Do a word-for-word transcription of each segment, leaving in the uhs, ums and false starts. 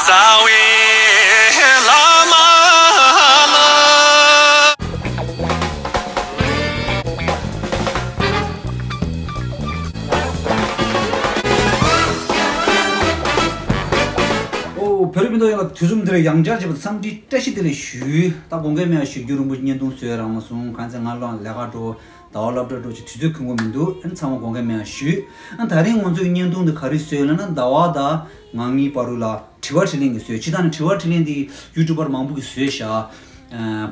རྩ་བའི་བླ་མ་ལ། ཨོ། བོད་རིགས་སྤུན་ཟླ་ཡོངས་ལ་དུས་གསུམ་འདིར་ཡང་བསྐྱར་བྱས་པ་འཚམས་འདྲི་བཀྲ་ཤིས་བདེ་ལེགས་ཞུ། ད་དགོངས་འགལ་མེད་པ་ཞུ་རྒྱུ་རིན་པོ་ཆེ་བརྙན་ཐུང་བཟོས་རག་མ་སོང་། གང་ཚེ་ང་ལོ་ལས་ཀ་འགྲོ། ཟླ་བ་སློབ་གྲྭ་འགྲོ་ཅིག་དུས་ཚོད་ཁོམ་གི་མི་འདུག་ཨ་ནི་ཚང་མ་དགོངས་འགལ་མེད་པ་ཞུ། ཨ་ནི་ད་རིང་ང་ཚོའི་བརྙན་ཐུང་འདི་ག་རེ་བཟོས་ལབ་ན། ཟླ་བ་དང་ང་གཉིས་བར་དུ་ལ་དྲི་བ་དྲིས་ལན་གྱི་བཟོས། སྤྱིར་བཏང་ནི་དྲི་བ་དྲིས་ལན་འདི་ཡུ་ཊུབ་པར་མང་པོ་གིས་བཟོས་ཤག་ཨ་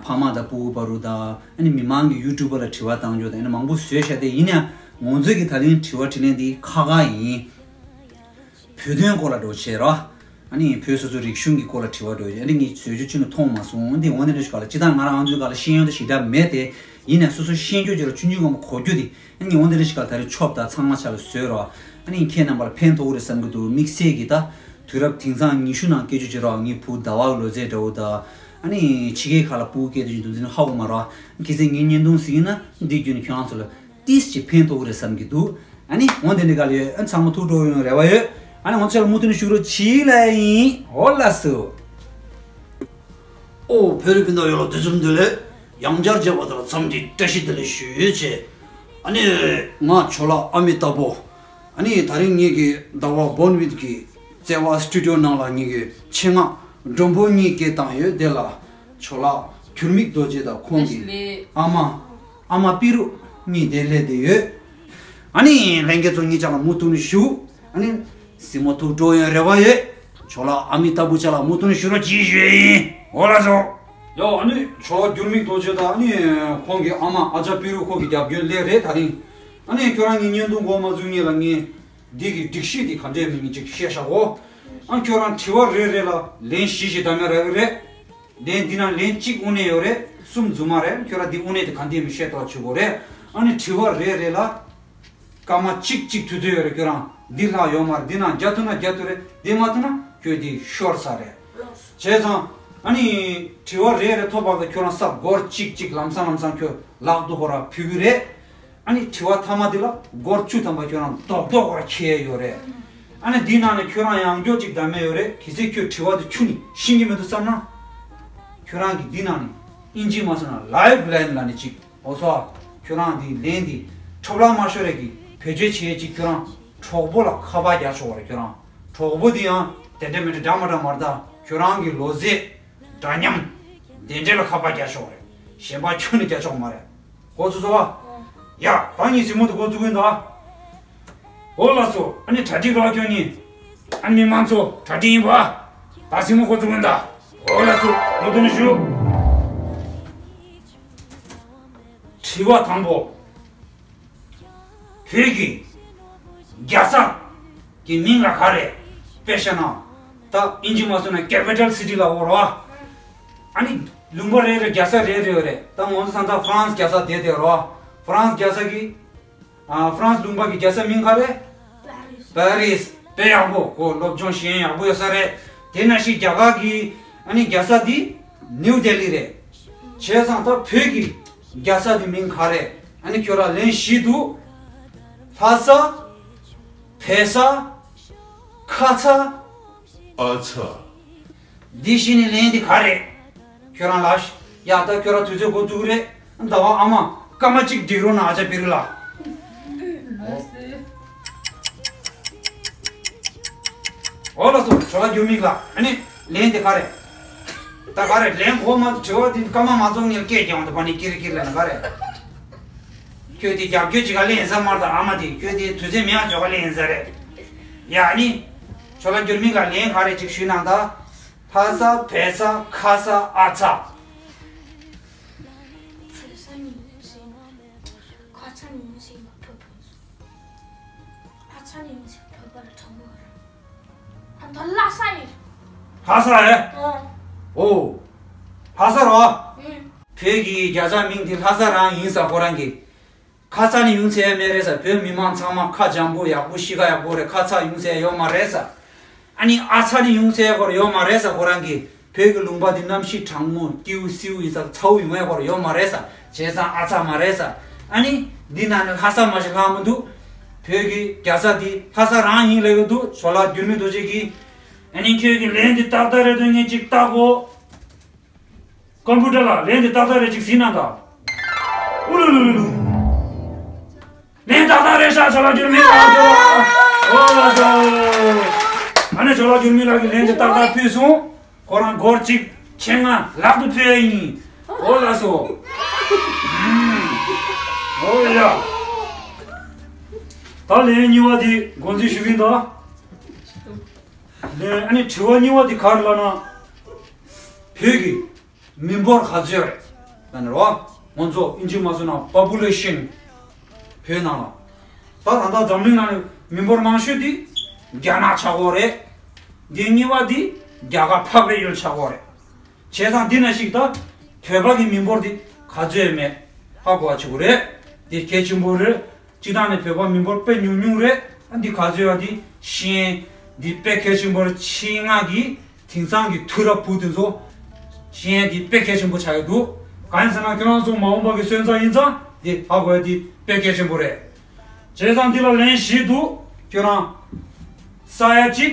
ཕ་མ་དང་སྤུ་གུ་བར་དུ་དང་། ཨ་ནི་མི་མང་གིས་ཡུ་ཊུབ་པར་ལ་དྲི་བ་བཏང་རྒྱུ་དང་། ཨ་ནི་མང་པོ་བཟོས་ཤག་དེ་ཡིན་ཡང་ང་ཚོས་ཀྱིས་ད་རིང་དྲི་བ་དྲིས་ལན་འདི་ཁག་ཁག་ཡིན། བོད་དོན་སྐོར་ལ་འགྲོ་བྱས་རོ། ཨ་ནི་བོད་སོ་སོའི་རིག་གཞུང་གི་སྐོར་ལ་དྲི་བ་འགྲོ་བྱས། ཨ་ནི་ངས་བཟོས་རྒྱུ་ཅུང་ནས་མཐོང་མ་སོང་། འདི་འོན་ཏེ་འདྲ་ཞིག་ག་ལ་སྤྱིར་བཏང་ང་རང་ཨང་ཚོའི་ག་ལ་ཤེས་ཡོན་དང་ཞེ་དྲག་མེད་དེ། ཡིན་ནའི་སོ་སོ་ཤེས་རྒྱུ་ཅིག་ལ་ཆུང་ཆུང་ངམ་གོ་རྒྱུ་དེ། ཨ་ནི་འོན་ཏེ་འདྲ་ཞིག་ག་ལ་ད་རེས་ཆོབ་དང་ཚང་མ་ཆ་ལ་བཟོས་རོ། ཨ་ནི་ཁྱེད་རྣམ་པ་ལ་ཕན་ཐོགས་ཀྱི་རེད་བསམ་གྱི་འདུག་དམིགས་བསལ་གྱིས་ད་དུས་རབས་དེང་སང་ཉི་ཤུ་ནང་སྐད་ཆ་བྱེད་རོགས། ངའི་བུ་ཟླ་བ་གི་ལོ་ཚད་འདྲ་བོ་དང་། ཨ་ནི་ཕྱི་རྒྱལ་ཁག་ལ་སྤུ་གུ་སྐད་དེ་བཞིན་དུ་འཛིན་ཧ་གོ་མ་རོགས། གལ་སྲིད་ངའི་བརྙན་ཐུང་གཟིགས་ཡིན་ན་འདི་བརྒྱུད་ནས་ཁྱོད་རང་ཚོ་ལ་ཏིས་ཅིག་ཕན་ཐོགས་ཀྱི་རེད་བསམ་གྱི་འདུག་ཨ་ནི་འོན་ཏེ་འདི་ག་ལ་ཡོད། ཨ་ཚང་མ་ཐུགས་སྤྲོ་ཡོང་རེ་བ་ཡོད། ཨ་ནི་ང་ཚོ་ལ་མུ་མཐུད་ནས་བཞུགས་རོགས་གྱིས་ལབ་ཡིན། འོ་ལགས་སོ། ཨོ་བོད་རིགས་སྤུན་ཟླ་ཡོངས་ལ་དུས་གསུམ་འདིར་ལས་ཡང་བསྐྱར་མཇལ་བ་དང་འཚམས་འདྲི་བཀྲ་ཤིས་བདེ་ལེགས་ཞུ་ཡོད་ཅེས། ཨ་ནི་ང་ཇོ་ལགས་ཨ་མི་ཏཱབ་བྷོ། ཨ་ནི་ད་རིང་ངེད་ཀྱི་ཟླ་བ་བོན་ཝིད་ཀྱི་བརྩེ་བ་སི་ཊུ་ཌི་ཡོ་ནང་ལ་ངེད་ཀྱི་ཆེད་མངགས་མགྲོན་པོ་གཉིས་སྐད་བཏང་ཡོད། དེ་ལ་ཇོ་ལགས་འགྱུར་མེད་རྡོ་རྗེ་དང་ཁོང་གི་ཨ་མ་ཨ་མ་པི་རུ་གཉིས་དེ་སླེབས་བསྡད་ཡོད། ཨ་ནི་ལྷན་རྒྱས་ཚོ་ངེད་ཅག་ལ་མུ་མཐུད་ནས་བཞུགས། ཨ་ནི་གཟིགས་མོ་ཐུགས་སྤྲོ་ཡོང་རེ་བ་ཡོད། ཇོ་ལགས་ཨ་མི་ཏཱབ་བྷོ་ཅག་ལ་མུ་མཐུད་ནས་བཞུགས་རོགས་གྱིས་ཞུ་ཡིན། འོ་ལགས་སོ། ཡ་ཨ་ནི་ཇོ་ལགས་འགྱུར་མེད་རྡོ་རྗེ་དང་། ཨ་ནི་ཁོང་གི་ཨ་མ་ཨ་ཅག་པི་རུ་ཁོང་གི་རྒྱབ་སྐྱོར་སླེབས་རེད་ད་རིང་། ཨ་ནི་ཁྱོད་རང་གི་བརྙན་ཐུང་འགོ་མ་བཙུགས་སྔོན་ལ་ངས་འདི་གི་སྒྲིག་གཞི་འདི་ག་འདྲས་མིན་ཅིག་བཤད་བཞག་གོ། ཨ་ཁྱོད་རང་དྲི་བ་རེ་རེ་ལ་ལན་བཞི་བཞི་བདམས་ཡ་རག་གི་རེད། ལན་འདི་ནང་ལན་གཅིག་དངོས་གནས་ཡོད་རེད། གསུམ་རྫུན་མ་རེད། ཁྱོད་རང་འདི་དངོས་གནས་དེ་ག་འདྲས་མིན་བཤད་ཐུབ་པ་བྱེད་དགོས་རེད། ཨ་ནི་དྲི་བ་རེ་རེ་ལ་སྐར་མ་གཅིག་གཅིག་དུས་ཚོད་ཡོད་རེད། ཁྱོད་རང་འདི་ལྷག་ཡོད་མ་རེད། འདི་ནང་རྒྱག་ཐུབ་ན་རྒྱག་ཐུབ་རེད། འདི་མ་ཐུབ་ན་ཁྱོད་འདི་ཤོར་ཚར་རེད། བྱས་ཙང་ཨ་ནི་དྲི་བ་རེ་རེ་ཐོབ་བར་དུ་ཁྱོད་རང་ས་སྒོར་གཅིག་གཅིག་ལམ་སང་ལམ་སང་ཁྱོད་ལག་ཏུ་ཁོ་ར་ཕུལ་གི་རེད། ཨ་ནི་དྲི་བ་མཐའ་མ་འདི་ལ་སྒོར་བཅུ་ཐམ་པ་ཁྱོད་རང་རྡོག་རྡོག་ཁོ་ར་ཁྱེར་ཡོད་རེད། ཨ་ནི་འདི་ནང་ནས་ཁྱོད་རང་ཡང་སྐྱོ་གཅིག་བདམས་ཡོད་རེད། གལ་སྲིད་ཁྱོད་དྲི་བ་འདི་ཁྱོན་ནས་ཤེས་ཀྱི་མི་འདུག་བསམ་ན། ཁྱོད་རང་གི་འདི་ནང་ནས་ཨིན་ཇི་མ་སོང་ན་ལའིབ་ལའིན་ལབ་ནས་གཅིག་འོ་སོ། ཁྱོད་རང་འདི་ལན་འདི་འཕྲོ་བརླག་མ་ཤོར་རེ་གི་བེད་སྤྱོད་བྱེད་ཅིག་ཁྱོད་རང་གྲོགས་པོ་ལ་ཁ་པར་རྒྱག་ཆོག་རེད། ཁྱོད་རང་གྲོགས་པོ་འདི་ཡང་དེ་འདྲ་མི་འདྲ་འདྲ་མ་འདྲ་མ་རེད། ད་ཁྱོད་རང་གི་ལོ་ཚད་འདྲ་མཉམ་དེ་འདྲ་ལ་ཁ་པར་རྒྱག་ཆོག་རེད། གཞན་པ་ཁྱོན་ནས་རྒྱག་ཆོག་མ་རེད། གོ་ཚོད་སོང་བ། ཡ་ད་ངས་གཟིགས་མོ་འདི་འགོ་བཙུགས་ཀྱི་ཡིན་ད། འོ་ལགས་སོ། ཨ་ནི་གྲ་སྒྲིག་རོགས་ཁྱོད་གཉིས། ཨ་ནི་མི་མང་ཚོ་གྲ་སྒྲིག་ཡིན་པ། ད་གཟིགས་མོ་འགོ་བཙུགས་ཀྱི་ཡིན་ད། འོ་ལགས་སོ། མུ་མཐུད་ནས་ཞུ། དྲི་བ་དང་པོ། བོད་ཀྱི་རྒྱལ་ས་གི་མིང་ལ་ག་རེ། དཔེ་བཤད་ན་ད་ཨིན་ཇི་མ་སོང་ན་ཀེ་པི་ཊལ་སི་ཊི་ལབ་ཡོད་རེད་བ། ཨ་ནི་ལུང་པ་རེ་རེ་རྒྱལ་ས་རེ་རེ་ཡོད་རེད། ད་ང་ཚོ་ད་ལྟ་ཧྥ་རན་སི་རྒྱལ་ས་བསྡད་བསྡད་ཡོད་རེད་བ། ཧྥ་རན་སི་རྒྱལ་ས་གི་ཨ་ཧྥ་རན་སི་ལུང་པ་གི་རྒྱལ་ས་མིང་ག་རེ། པེ་རིས། དཔེ་ཡག་པོ། ཁོ་སློབ་སྦྱོང་ཤེས་ཡོན་ཡག་པོ་ཡོད་ས་རེད། དེ་ནང་བཞིན་རྒྱ་གར་གི་ཨ་ནི་རྒྱལ་ས་འདི་ནིའུ་ལྡི་ལི་རེད། བྱས་ཙང་ད་བོད་ཀྱི་རྒྱལ་ས་འདི་མིང་ག་རེ། ཨ་ནི་ཁྱོད་རང་ལན་བཞི་འདུག་ལྷ་ས། བལ་ས། ཁ་ཚ། ཨ་ཚ། འདི་བཞི་ནི་ལན་འདི་ག་རེད། ཁྱོད་རང་ལ། ཡ་ད་ཁྱོད་རང་དུས་ཚོད་འགོ་བཙུགས་རེད། ཟླ་བ་ཨ་མ་སྐར་མ་གཅིག་སྒྲིག་རོགས་གནང་ཨ་ཅག་པི་རུ་ལགས། འོ་ལགས་སོ། ཇོ་ལགས་འགྱུར་མེད་ལགས། ཨ་ནི་ལན་དེ་ག་རེད། ད་ག་རེད། ལན་གོ་མ་དྲི་བ་དེ་སྐར་མ་མ་རྫོགས་ནས་སྐད་རྒྱག་འོང་དུ་བ་ནི་ཀིར་ཀིར་ལབ་ན་ག་རེད། ཁྱོད་དེ་རྒྱབ་སྐྱོར་ཅིག་ག་ལེན་ས་མར་དང་ཨ་མ་དེ་ཁྱོད་དེ་དུས་ཚོད་མེད་ཡང་ཇོ་ག་ལེན་ས་རེད། ཡ་ཨ་ནི་ཇོ་ལགས་འགྱུར་མེད་ལགས་ལན་ག་རེད་ཅིག་ཞུས་གནང་ད། ལྷ་ས། བལ་ས། ཁ་ས། ཨ་ཚ། བལ་ས་ནས་ཡིན་ཟེར་ན་ཁ་ཚ་ནས་ཡིན་ཟེར་ན་བོད་པ་ཡིན། ཨ་ཚ་ནས་ཡིན་ཟེར་ན་བོད་པ་ལ་གྲོགས་མོ་རེད། ཨ་ད་ལྷ་ས་ཡིན། ལྷ་ས་རེད། ཨ། ཨོ། ལྷ་ས་རོ། ཨུ། བོད་ཀྱི་རྒྱལ་ས་མིང་དེ་ལྷ་ས་རང་ཡིན་ས་ཁོ་རང་གི། ཁ་ཚ་ནས་ཡོང་ཚད་མེད་རེད་ས། བོད་མི་མང་ཚང་མ་ཁ་འཇམ་པོ་ཡག་པོ་གཤིས་ཀ་ཡག་པོ་རེད། ཁ་ཚ་ཡོང་ཚད་ཡོད་མ་རེད་ས། ཨ་ནི་ཨ་ཚ་ནས་ཡོང་ཚད་ཁོ་ར་ཡོད་མ་རེད་ས། ཁོ་རང་གི་བོད་ཀྱི་ལུང་པ་འདི་གནམ་གཤིས་གྲང་མོ་སྐྱིད་པོ་བསིལ་པོ་ཡིན་ས། ཚ་པོ་ཡོང་ཡ་ཁོ་ར་ཡོད་མ་རེད་ས། བྱས་ཙང་ཨ་ཚ་མ་རེད་ས། ཨ་ནི་འདི་ནང་ནས་ལྷ་ས་མ་ཞིག་ལྷག་མི་འདུག་བོད་ཀྱི་རྒྱལ་ས་འདི་ལྷ་ས་རང་ཡིན་ལབ་ཡོད་འདུག་ཇོ་ལགས་འགྱུར་མེད་རྡོ་རྗེ་གིས། ཨ་ནི་ཁྱོད་ཀྱི་ལན་འདི་ཏག་ཏག་རེད་འདུག་ངས་ཅིག་བལྟ་གོ། ཀམ་པུ་ཊར་ལགས། ལན་འདི་ཏག་ཏག་རེད། ཅིག་གཟིགས་གནང་དང་། ཨུ་ལུ་ལུ་ལུ་ལུ། ལན་ཏག་ཏག་རེད་ཤག་ཇོ་ལགས་འགྱུར་མེད་ལགས། ཨོ་ལགས་སོ། ཨ་ནི་ཇོ་ལགས་འགྱུར་མེད་ལགས་ཀྱིས་ལན་འདི་ཏག་ཏག་ཕུལ་སོང་། ཁོ་རང་སྒོར་གཅིག་ཆེད་མངགས་ལག་ཏུ་ཕུལ་ཡ་ཡིན། ཨོ་ལགས་སོ། ཨུམ། ཨོ་ཡ། ད་ལན་གཉིས་པ་དེ་འགོ་འཛུགས་ཞུ་གིན་ད། ལན། ཨ་ནི་དྲི་བ་གཉིས་པ་དེ་ག་རེ་ལབ་ན། བོད་ཀྱི་མི་འབོར་ག་ཚོད་རེད་ལབ་ནས་རེད་བ། ང་ཚོ་ཨིན་ཇི་མ་སོང་ན་པོ་པུ་ལེ་ཤན། བོད་ནང་ལ། ད་ད་ལྟ་འཛམ་གླིང་ནང་ནས་མི་འབོར་མང་ཤོས་དེ་རྒྱ་ནག་ཆགས་ཀྱི་ཡོད་རེད། དེ་གཉིས་པ་དེ་རྒྱ་གར་འཕགས་པའི་ཡུལ་ཆགས་ཀྱི་ཡོད་རེད། བྱས་ཙང་འདི་ན་ཞིག་ད་བོད་པ་གི་མི་འབོར་དེ་ག་ཚོད་ཡོད་མེད་ཧ་གོ་བ་བྱེད་དགོས་རེད། དེ་གལ་ཆེན་པོ་རེད། སྤྱིར་བཏང་ནས་བོད་པ་མི་འབོར་དཔེ་ཉུང་ཉུང་རེད། ཨ་འདི་ག་ཚོད་ཡོད་དེ་ཤེས་ཡོན་འདི་དཔེ་གལ་ཆེན་པོ་རེད། ཆེད་མངགས་ཀྱི་དེང་སང་གི་དུས་རབས་བུ་དེ་ཚོ་ཤེས་ཡོན་འདི་དཔེ་གལ་ཆེན་པོ་ཆགས་ཡོད་འདུག་གང་ཡིན་ཟེར་ན་ཁྱོད་རང་ཚོ་མ་འོངས་པ་གི་སོན་རྩ་ཡིན་ཙང་འདི་ཧ་གོ་ཡ་འདི་དཔེ་གལ་ཆེན་པོ་རེད། བྱས་ཙང་འདི་ལ་ལན་བཞི་འདུག་ཁྱོད་རང་ས་ཡ་གཅིག་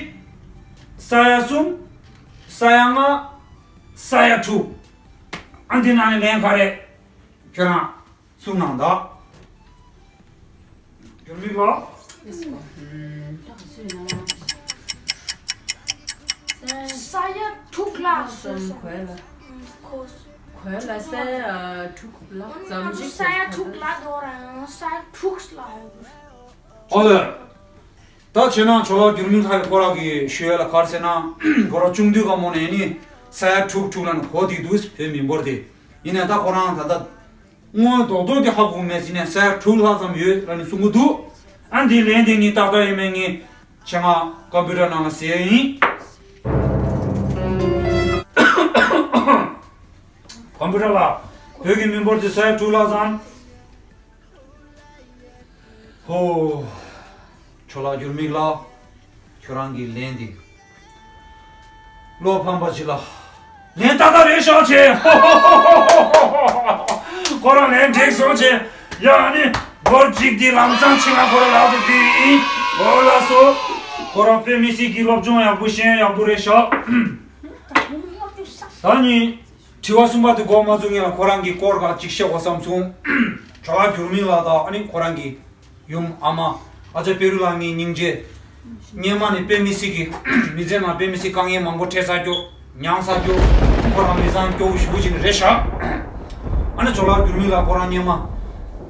ས་ཡ་གསུམ། ས་ཡ་ལྔ། ས་ཡ་དྲུག་ཨ་འདི་ནང་ནས་ལན་ག་རེ། ཁྱོད་རང་གསུང་གནང་དང་། འགྱུར་མེད་ལགས། ས་ཡ་དྲུག་ལ་སོང་སོང་། གོས་ལ། གོས་ལ་ས་ཡ་དྲུག་ལ་ཙམ་ཞིག་ས་ཡ་དྲུག་ལ་དོ་རང་ས་ཡ་དྲུག་ལ། ཨོ་ལེ། ད་བྱས་ན་ཇོ་ལགས་འགྱུར་མེད་ལགས་ཁོ་རང་གིས་ཞུ་ཡ་ལ་ག་རེ་ཟེར་ན། ཁོ་རང་ཆུང་དུས་སྒང་མོ་ནས་ནི་ས་ཡ་དྲུག་དྲུག་ལ་ནི་གོ་བསྡད་འདུག་བོད་མི་འབོར་དེ། ཡིན་ནའི་ད་ཁོ་རང་ད་ལྟ་དངོས་རྡོག་རྡོག་དེ་ཧ་གོ་མེད་ཟིན་ནས་ས་ཡ་དྲུག་ལྷག་ཙམ་ཡོད་ལབ་ནས་གསུང་གི་འདུག་ཨ་འདིའི་ལན་དེ་ངས་ཏག་ཏག་ཡིན་མིན་ངས་ཆེད་མངགས་ཀམ་པུ་ཊར་ནང་ལ་གཟིགས་ཡ་ཡིན། ཀམ་པུ་ཊར་ལགས། བོད་ཀྱི་མི་འབོར་དེ་ས་ཡ་དྲུག་ལྷག་ཙམ། ཧོ། ཇོ་ལགས་འགྱུར་མེད་ལགས། ཁྱོད་རང་གི་ལན་དེ། བློ་ཕམ་པ་ཅིག་ལ། ལན་ཏག་ཏག་རེད་ཤག་བྱས། ཁོ་རང་ལན་འགྲིག་སོང་བྱས། ཡ་ནི། སྒོར་གཅིག་དེ་ལམ་སང་ཕྱི་ང་ཁོ་རང་ལག་ཏུ་ཕུལ་ཡིན། འོ་ལགས་སོ། ཁོ་རང་དཔེ་མི་སྲིད་ཀྱི་སློབ་སྦྱོང་ཡག་པོ་ཤེས་ཡག་པོ་རེད་ཤག་ད་ནི། དྲི་བ་གསུམ་པ་དེ་འགོ་མ་བཙུགས་སྔོན་ལ་ཁོ་རང་གི་སྐོར་ག་ཅིག་བཤད་དགོས་བསམ་སོང་། ཇོ་ལགས་འགྱུར་མེད་ལགས་དང་ཨ་ནི་ཁོ་རང་གི་ཡུམ་ཨ་མ་ཨ་ཅག་པེ་རུ་ལགས་གཉིས་སྙིང་རྗེ། སྔོན་མ་ནས་དཔེ་མི་སྲིད་ཀྱི་མི་ཚེ་ནང་དཔེ་མི་སྲིད་དཀའ་ངལ་མང་པོ་འཕྲད་ཚར་རྒྱུ། མྱངས་ཚར་རྒྱུ། ཁོ་རང་མི་ཚང་སྐྱོ་བོ་ཞེ་པོ་ཅིག་རེད་ཤག་ཨ་ནི་ཇོ་ལགས་འགྱུར་མེད་ལགས་ཁོ་རང་སྔོན་མ།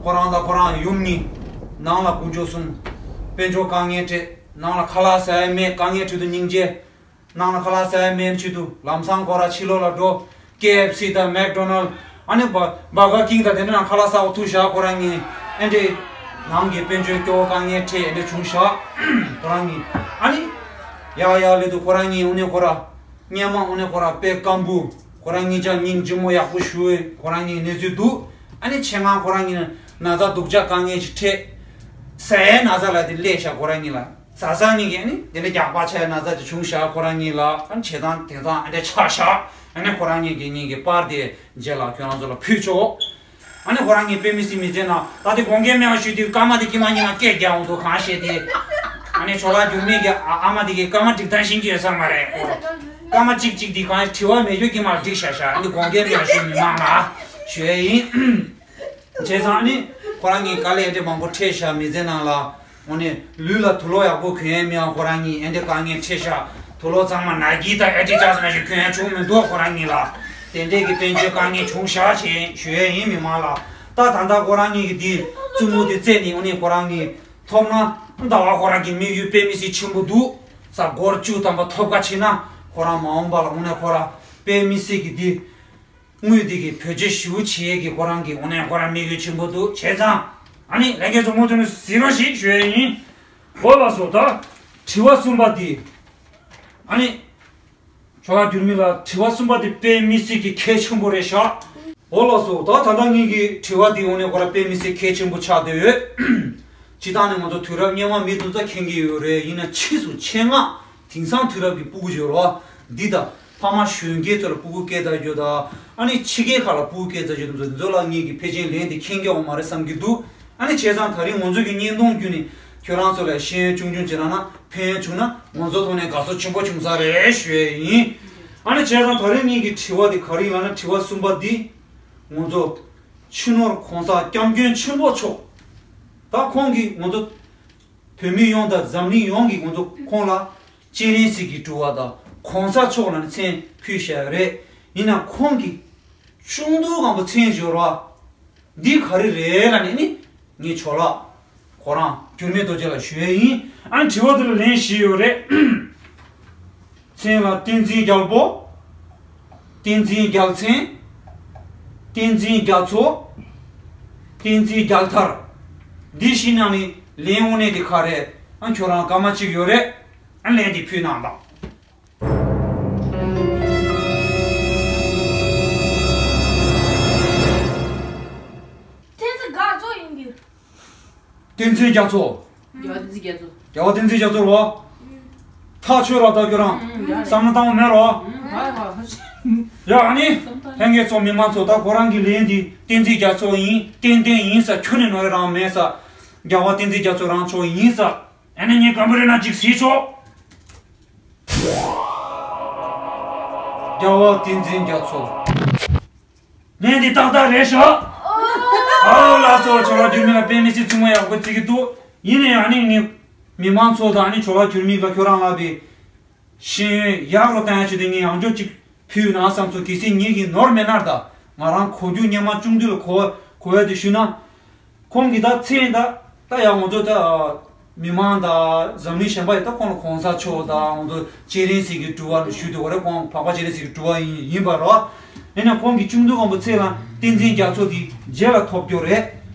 ཁོ་རང་དང་ཁོ་རང་ཡུམ་གཉིས། ནང་ལ་དཀོན་མཆོག་གསུམ། དཔལ་འབྱོར་དཀའ་ངལ་འཕྲད། ནང་ལ་ཁ་ལག་ཟ་ཡ་མེད། དཀའ་ངལ་ཁྲོད་དུ་སྙིང་རྗེ། ནང་ལ་ཁ་ལག་ཟ་ཡ་མེད་ཆེད་དུ་ལམ་སང་ཁོ་རང་ཕྱི་ལོགས་ལ་འགྲོ། ཀེ་ཨེཕ་སི་དང་མེག་ཌོ་ནལ། ཨ་ནི་བ་བར་གར་ཀིང་དང་དེ་འདྲ་ནང་ཁ་ལག་ཟ་བ་ཐུག་བཞག་ཁོ་རང་གཉིས། ཨེ་འདྲས། ནང་གི་དཔལ་འབྱོར་སྐྱོ་བོ་དཀའ་ངལ་འཕྲད་ཨེ་འདྲས་བྱུང་བཞག་ཁོ་རང་གཉིས། ཨ་ནི། ཡག་ཡག་སླེབས་དུས་ཁོ་རང་གཉིས་དངོས་གནས་ཁོ་རང་། སྔོན་མ་དངོས་གནས་ཁོ་རང་དཔེ་སྐམ་པོ། ཁོ་རང་གཉིས་ཆ་སྙིང་རྗེ་མོ་ཡག་པོ་ཞུ། ཁོ་རང་གཉིས་གནས་ཚུལ་འདུག་ཨ་ནི་ཆེད་མངགས་ཁོ་རང་གཉིས་ན་ཚ་སྡུག་ཅག་དཀའ་ངལ་ཞིག་འཕྲད། ཟས་ན་ཚ་ལ་དེ་སླེབས་ཤག་ཁོ་རང་གཉིས་ལ། ཟ་ས་གཉིས་ཀྱི་ཨ་ནི་དེ་འདྲ་རྒྱགས་པ་ཆགས་ན་ཚ་ཅིག་བྱུང་ཤག་ཁོ་རང་གཉིས་ལ་ཨ་ནི་བྱེད་སྟངས་དེང་སང་ཨ་འདྲ་ཆགས་ཤག་ཨ་ནི་ཁོ་རང་གཉིས་ཀྱི་གཉིས་ཀྱི་པར་དེ་རྗེས་ལ་ཁྱོད་རང་ཚོ་ལ་ཕུལ་ཆོག་ཨ་ནི་ཁོ་རང་གཉིས་དཔེ་མི་སྲིད་མི་ཚེ་ནང་ད་དེ་དགོངས་འགལ་མེད་པ་ཞུས་དུས་སྐར་མ་དེ་ཀྱི་མ་གཉིས་ལ་སྐད་རྒྱག་འོང་དུས་གང་ཤེས་ཏེ། ཨ་ནི་ཇོ་ལགས་འགྱུར་མེད་ཀྱི་ཨ་ཨ་མ་དེ་གི་སྐར་མ་སྒྲིག་སྟངས་ཤེས་ཀྱི་ཡོད་ས་མ་རེད། སྐར་མ་གཅིག་གཅིག་དེ་གང་དྲི་བ་མེད་རྒྱུ་ཀྱི་མ་སྒྲིག་ཤག་ཤག་ཨ་ནི་དགོངས་འགལ་མེད་པ་ཞུས་མི་མང་ལ་ཞུ་ཡས་ཡིན། བྱས་ཙང་ཨ་ནི་ཁོ་རང་གཉིས་དཀའ་ལས་ཨེ་འདྲས་མང་པོ་འཕྲད་ཤག་མི་ཚེ་ནང་ལ། འོ་ནི་ལུས་ལ་དུག་ལོག་ཡག་པོ་གྱོན་ཡས་མེད་པ་ཁོ་རང་གཉིས་ཨེ་འདྲས་དཀའ་ངལ་འཕྲད་ཤག་དུག་ལོག་གཙང་མ་ནཱ་ཀི་དང་ཨེ་ཌི་ཌཱ་སི་མ་ཞིག་གྱོན་ཡས་བྱུང་མི་འདུག་ཁོ་རང་གཉིས་ལ། དེ་འདྲས་ཀྱི་དཔལ་འབྱོར་དཀའ་ངལ་བྱུང་ཤག་ཅེས་ཞུ་ཡས་ཡིན་མི་མང་ལ། ད་ད་ལྟ་ཁོ་རང་གཉིས་ཀྱི་འདི་བཙུན་མོ་དེ་བཙས་ནས་འོ་ནི་ཁོ་རང་གཉིས་ཐོབ་ན་ཟླ་བ་ཁོ་རང་གི་དམིགས་ཡུལ་དཔེ་མི་སྲིད་ཆེན་པོ་འདུག་ས་སྒོར་བཅུ་ཐམ་པ་ཐོབ་ཁ་ཕྱིན་ན་ཁོ་རང་མ་འོངས་པ་ལ་འོ་ནི་ཁོ་རང་དཔེ་མི་སྲིད་ཀྱི་འདི། དངུལ་འདི་གི་བེད་སྤྱོད་ཞུ་བྱེད་ཀྱི་ཁོ་རང་གི་དངོས་གནས་ཁོ་རང་དམིགས་ཡུལ་ཆེན་པོ་འདུག་བྱས་ཙང་། ཨ་ནི་ལྷན་རྒྱས་ཚོ་མུ་མཐུད་ནས་གཟིགས་རོགས་ཞེས་ཞུ་ཡས་ཡིན། འོ་ལགས་སོ། ད་དྲི་བ་གསུམ་པ་འདི། ཨ་ནི། ཇོ་ལགས་འགྱུར་མེད་ལགས། དྲི་བ་གསུམ་པ་འདི་དཔེ་མི་སྲིད་ཀྱི་གལ་ཆེན་པོ་རེད་ཤག་འོ་ལགས་སོ། ད་ད་ལྟ་ངེད་ཀྱི་དྲི་བ་འདི་དངོས་གནས་ཁོ་རང་དཔེ་མི་སྲིད་གལ་ཆེན་པོ་ཆགས་བསྡད་ཡོད། སྤྱིར་བཏང་ནས་ང་ཚོ་དུས་རབས་སྔོན་མ་མི་དེ་ཚོ་མཁྱེན་གྱི་ཡོད་རེད། ཡིན་ན་ཕྱིས་སུ་ཆེད་མངགས། དེང་སང་དུས་རབས་ཀྱི་སྤུ་གུ་ཡོད་རེད་བ། འདི་དང་ཕ་མ་གཞོན་སྐྱེས་ཚོ་ལ་སྤུ་གུ་སྐྱེས་ད་རྒྱུ་དང་། ཨ་ནི་ཕྱི་རྒྱལ་ཁག་ལ་སྤུ་གུ་སྐྱེས་ད་རྒྱུ་དེ་ཚོ་འདི་ཚོ་ལ་ངེད་ཀྱིས་ཕལ་ཆེར་ལན་དེ་མཁྱེན་གྱི་ཡོད་མ་རེད་བསམ་གྱི་འདུག་ཨ་ནི་བྱས་ཙང་ད་རིང་ང་ཚོ་གི་བརྙན་ཐུང་བརྒྱུད་ནས་ ཁྱོད་རང་ཚོ་ལ་ཤེས་ཡོན་ཆུང་ཆུང་ཅིག་རག་ན་ཕན་ཡོན་བྱུང་ན་ང་ཚོ་ཐོག་ནས་དགའ་ཚོར་ཆེན་པོ་བྱུང་ས་རེད་ཞུ་ཡས་ཡིན། ཨ་ནི་བྱས་ཙང་ད་རེས་ངེད་ཀྱི་དྲི་བ་དེ་ག་རེ་ཡིན་ལབ་ན་དྲི་བ་གསུམ་པ་འདི། ང་ཚོ་ཕྱི་ནོར་གོང་ས་སྐྱབས་མགོན་ཆེན་པོ་མཆོག་ད་ཁོང་གིས་ང་ཚོ་བོད་མི་ཡོངས་དང་འཛམ་གླིང་ཡོངས་ཀྱིས་ང་ཚོ་ཁོང་ལ་སྤྱན་རས་གཟིགས་ཀྱི་སྤྲུལ་བ་དང་གོང་ས་མཆོག་ལ་ནི་མཚན་ཕུལ་བཞག་ཡོད་རེད། ཡིན་ན་ཁོང་གིས་ཆུང་དུས་སྒང་པོ་མཚན་སྦྱོར་བ་འདི་ག་རེ་རེད་ལབ་ནས་ནི་ངའི་ཇོ་ལགས་ཁོ་རང་འགྱུར་མེད་རྡོ་རྗེ་ལ་ཞུ་ཡས་ཡིན། ཨ་ནི་དྲི་བ་འདི་ལ་ལན་བཞི་ཡོད་རེད། མཚན་ལ་བསྟན་འཛིན་རྒྱལ་པོ། བསྟན་འཛིན་རྒྱལ་མཚན། བསྟན་འཛིན་རྒྱ་མཚོ། བསྟན་འཛིན་རྒྱལ་དར། འདི་བཞི་ནང་ནས་ལན་དངོས་གནས་དེ་ག་རེད། ཨ་ཁྱོད་རང་སྐར་མ་གཅིག་ཡོད་རེད། ཨ་ལན་དེ་ཕུལ་གནང་དང་། བསྟན་འཛིན་རྒྱ་མཚོ་ཡིན་གྱི། བསྟན་འཛིན་རྒྱ་མཚོ། རྒྱལ་བ་བསྟན་འཛིན་རྒྱ་མཚོ། རྒྱལ་བ་བསྟན་འཛིན་རྒྱ་མཚོ་རོ། ཐག་ཆོད་རོ་ད་ཁྱོད་རང་། ཨུམ། བསམ་བློ་བཏང་བ་མེད་རོ། ཨུམ། ཡ་ཨ་ནི། ལྷན་རྒྱས་ཚོ་མི་མང་ཚོ་ད་ཁོ་རང་གི་ལན་འདི་བསྟན་འཛིན་རྒྱ་མཚོ་ཡིན་ཏན་ཏན་ཡིན་ས། ཁྱོད་ནས་ནོར་རང་མེད་ས། རྒྱལ་བ་བསྟན་འཛིན་རྒྱ་མཚོ་རང་ཆོག་ཡིན་ས། ཨ་ནི་ངས་སྐམ་པོ་རེ་ན་ཅིག་གཟིགས་ཆོག་རྒྱལ་བ་བསྟན་འཛིན་རྒྱ་མཚོ། ལན་འདི་ཏག་ཏག་རེད་ཤག་ཨོ་ལགས་སོ། ཇོ་ལགས་འགྱུར་མེད་ལ་དཔེ་མི་སྲིད་བཙུན་མོ་ཡག་པོ་བརྩི་གི་འདུག་ཡིན་ནའི་ཨ་ནི་ངས་མི་མང་ཚོ་དང་ཨ་ནི་ཇོ་ལགས་འགྱུར་མེད་ལ་ཁྱོད་རང་ལ་བའི་ཤེས་ཡོན་ཡག་རུ་བཏང་ཡ་ཆེད་དུ་ངས་ཡང་བསྐྱར་ཅིག་ཕུལ་ན་བསམ་སོང་། གལ་སྲིད་ངེད་ཀྱི་ནོར་མེད་ན་ད་ང་རང་གོ་རྒྱུ་སྙན་མ་ཅུང་བདུན་ལ་གོ་གོ་ཡ་དེ་ཞུས་ན། ཁོང་གིས་ད་མཚན་ད་ད་ཡང་ང་ཚོ་ད་མི་མང་ད་འཛམ་གླིང་གཞན་པ་ཡི་ད་ཁོང་ལ་གོང་ས་མཆོག་ད་ང་ཚོ་སྤྱན་རས་གཟིགས་ཀྱི་སྤྲུལ་བ་ལ་ཞུ་འདོད་རེད། ཁོང་འཕགས་པ་སྤྱན་རས་གཟིགས་ཀྱི་སྤྲུལ་བ་ཡིན་ཡིན་པ་རོ། ཡིན་ན་ཁོང་གི་ཆུང་དུས་སྒང་པོ་མཚན་ལ་བསྟན་འཛིན་རྒྱ་མཚོ་དེ་རྗེས་ལ་ཐོབ་རྒྱུ་རེད།